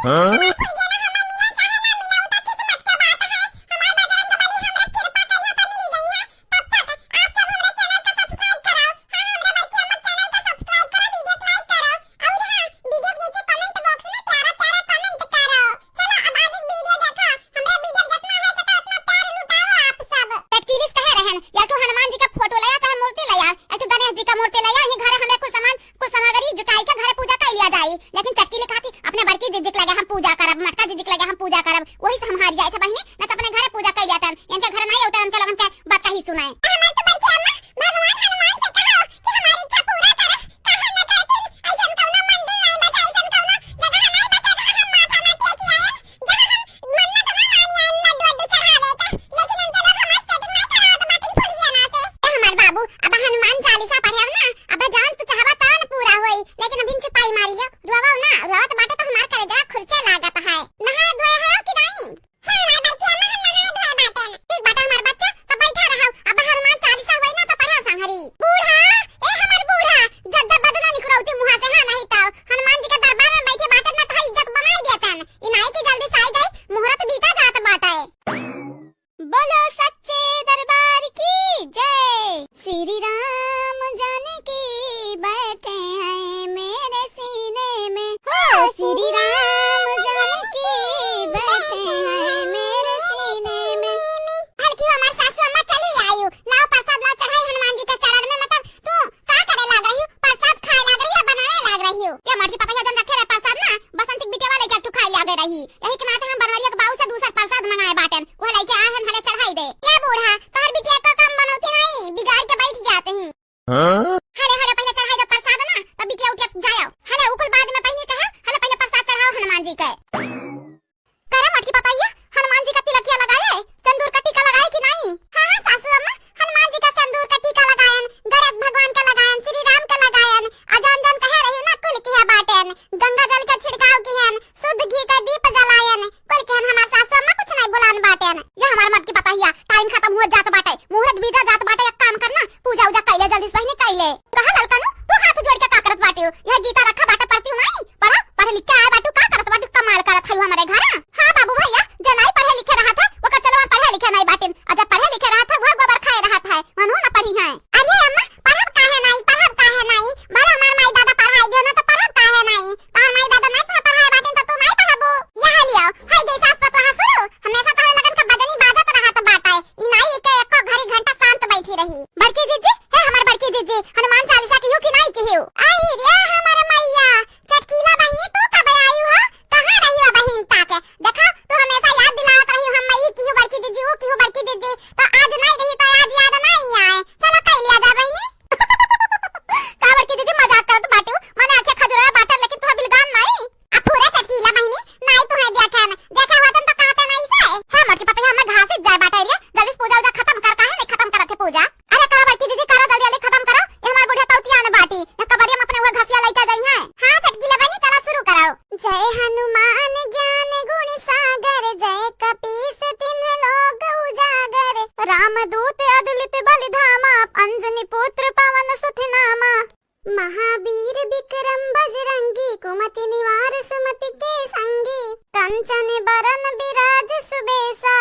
हाँ? चटकीलिस कहे रहन, या तो हनुमान जी का फोटो ले आ, चाहे मूर्ति ले आ, एक ठो गणेश जी का मूर्ति ले आ, यही घरे हमरे कुल सामान, कुल सामग्री जुटाई के घरे पूजा कर लिया जाई। लेकिन चटकीली कहती, "अपने बड़की जिज्जी के लगे हम पूजा करब, मटका जिज्जी के लगे हम पूजा करब।" वही से हम हार जाए थे बहिनी, न तो अपने घरे पूजा कर लिया तन। इनके घरे नहीं उतर, इनके लोगन के बात कही सुनाए। हमार तो बड़की अम्मा, भगवान हनुमान से कहो कि हमारी इच्छा पूरा करे, काहे न करती? ऐसन कौनो मंदिर नहीं बचा, ऐसन कौनो जगह नहीं बचा, जहाँ हम माथा ना टेक आए, जहाँ हम मन्नत ना मानी आइन लड्डू वड्डू चढ़ावे का, लेकिन इनके लोग हमार setting नहीं करावत बाटिन फुलिया ना से। ए हमार बाबू, अब हनुमान चालीसा पढ़े ना, अब जान तू चाहबा तन पूरा होई, लेकिन अभी चुपाई मार लियो, रोवो ना, रोवत बाटे तो हमार करेजवा खुरचे लागत है। नहाए धोए है कि नहीं? हाँ, हमार बड़की अम्मा, हम नहाए धोए बाटेन। ठीक बाटे हमार बच्चा, तो बैठा रहो, अब हनुमान चालीसा होई ना तो पढ़ो संगरी। बूढ़ा, ए हमार बूढ़ा, जद्दा बदना निकरौती मुँहा से, हाँ नहीं तो हनुमान जी के दरबार में बैठे बाटेन ना, तोहार इज्जत बनाई देतन। ई नाई के जल्दी से आई जाई, मुहूर्त बीता जात बाटे। बोलो सच्चे दरबार की जय। श्री राम जानकी बैठे हैं मेरे सीने में, हो श्री राम जानकी बैठे हैं मेरे सीने में। हल्की हमार सासू अम्मा चली आयु, लाओ प्रसाद लाओ चढ़ाई हनुमान जी के चरण में, मतलब तू का करे लाग रही हो? प्रसाद खाए लाग रही हो, बनावे लाग रही हो? ये मर्दी पता है जौन रखे रहे प्रसाद ना, बसंती बिटिया वाले के एक ठो खाए लागे रही। यही के नाते हम बनवरिया के बाऊ से दूसर प्रसाद मंगाए बाटेन। वो लइके आए हन, हले चढ़ाई दे। ए बूढ़ा, तोहर बिटिया का काम बनौती नहीं, बिगाड़ के बैठ जाते हैं। हाँ? हले, हले पहले चढ़ाई दे प्रसाद ना, तब बिटिया उठिया जायो। हले उकुल बाद में बहिनी कहा, हले पहले प्रसाद चढ़ाओ हनुमान जी के। करे मोटकी पतैया, हनुमान जी का तिलकिया लगाए, सिंदूर का टीका लगाए कि नहीं? हाँ, हाँ सासू अम्मा, हनुमान जी का सिंदूर का टीका लगायन, गणेश भगवान का लगायन, श्री राम का लगायन, आ जौन जौन कहे रही ना कुल किहे बाटेन, गंगा जल के छिड़काव किहन, शुद्ध घी का दीप जलायन, कुल किहन हमार सासू अम्मा कुछ नहीं भुलान बाटेन। ये हमार मोटकी पतैया, time खत्म हुआ जात बाटे, मुहूर्त बीता जात बाटे, एक काम करना, पूजा उजा कैले जल्दी से बहिनी कैले। कहा ललका नु, तू हाथ जोड़ के का करत बाटे हो? यह गीता रखा बाटे पढ़ती हूँ नहीं, पढ़ा, पढ़े लिख के आए बाटू, का करत बाटू, कमाल करत है हमारे घर। हाँ बाबू भैया, जे नहीं पढ़े लिखे रहत है, वो का चलो हम पढ़े लिखे नहीं बाटिन, और जब पढ़े लिखे रहत है, वो गोबर खाए रहत है, वनहु ना पढ़ी है। अरे अम्मा, पढ़ब काहे नहीं, पढ़ब काहे नहीं? भला हमार माई दादा पढ़ाई दियो ना तो पढ़ब काहे नहीं? तोहर माई दादा नहीं पढ़-, पढ़ाए बाटिन तो तू नहीं पढ़बू? यहाँ लियो, है गई सास पतोहा शुरू, हमेशा तोहरे लगन का बजनी बाजत रहत बाटे, ई नाई के एको घड़ी घंटा शांत बैठी रही। बड़की जीजी, हे हमार बड़की जीजी, हनुमान चालीसा किहू कि नाई किहू? आई रे हमार मैया, चटकीला बहिनी तू कब आयु हो? कहाँ रही हो बहिन ताके? देखा, तू हमेशा याद दिलावत रही हम, मैं ई किहू बड़की जीजी, ऊ किहू बड़की जीजी, तो आज नाई रही तो आज याद नाई आए। चलो कई लिया जा बहिनी। का बड़की जीजी मजाक करत बाटू? मने आँखें खजुराए बाटे लेकिन तोहर बिलगान नाई। आ पूरा चटकीला बहिनी, नाई तुहे देखे में, देखे होतन तो कहते नाई से। हे मोटकी पतैया, हमें घास जाए बाटे रे, जल्दी से पूजा उजा खत्म कर, काहे नहीं खत्म करत है पूजा? अरे करा बड़की दीदी, करा जल्दी जल्दी खत्म करो, ये हमार बुढ़िया तौतिया न बाटी, ये कबरिया में अपने वो घसिया लइके जाई है। हाँ चटकीला बहिनी, चला शुरू कराओ। जय हनुमान ज्ञान गुण सागर, जय कपीस तिन्ह लोक उजागर। रामदूत अतुलित बल धामा, अंजनी पुत्र पवन सुत नामा। महावीर विक्रम बजरंगी, कुमति निवार सुमति के संगी। कंचन बरन विराज सुबेसा,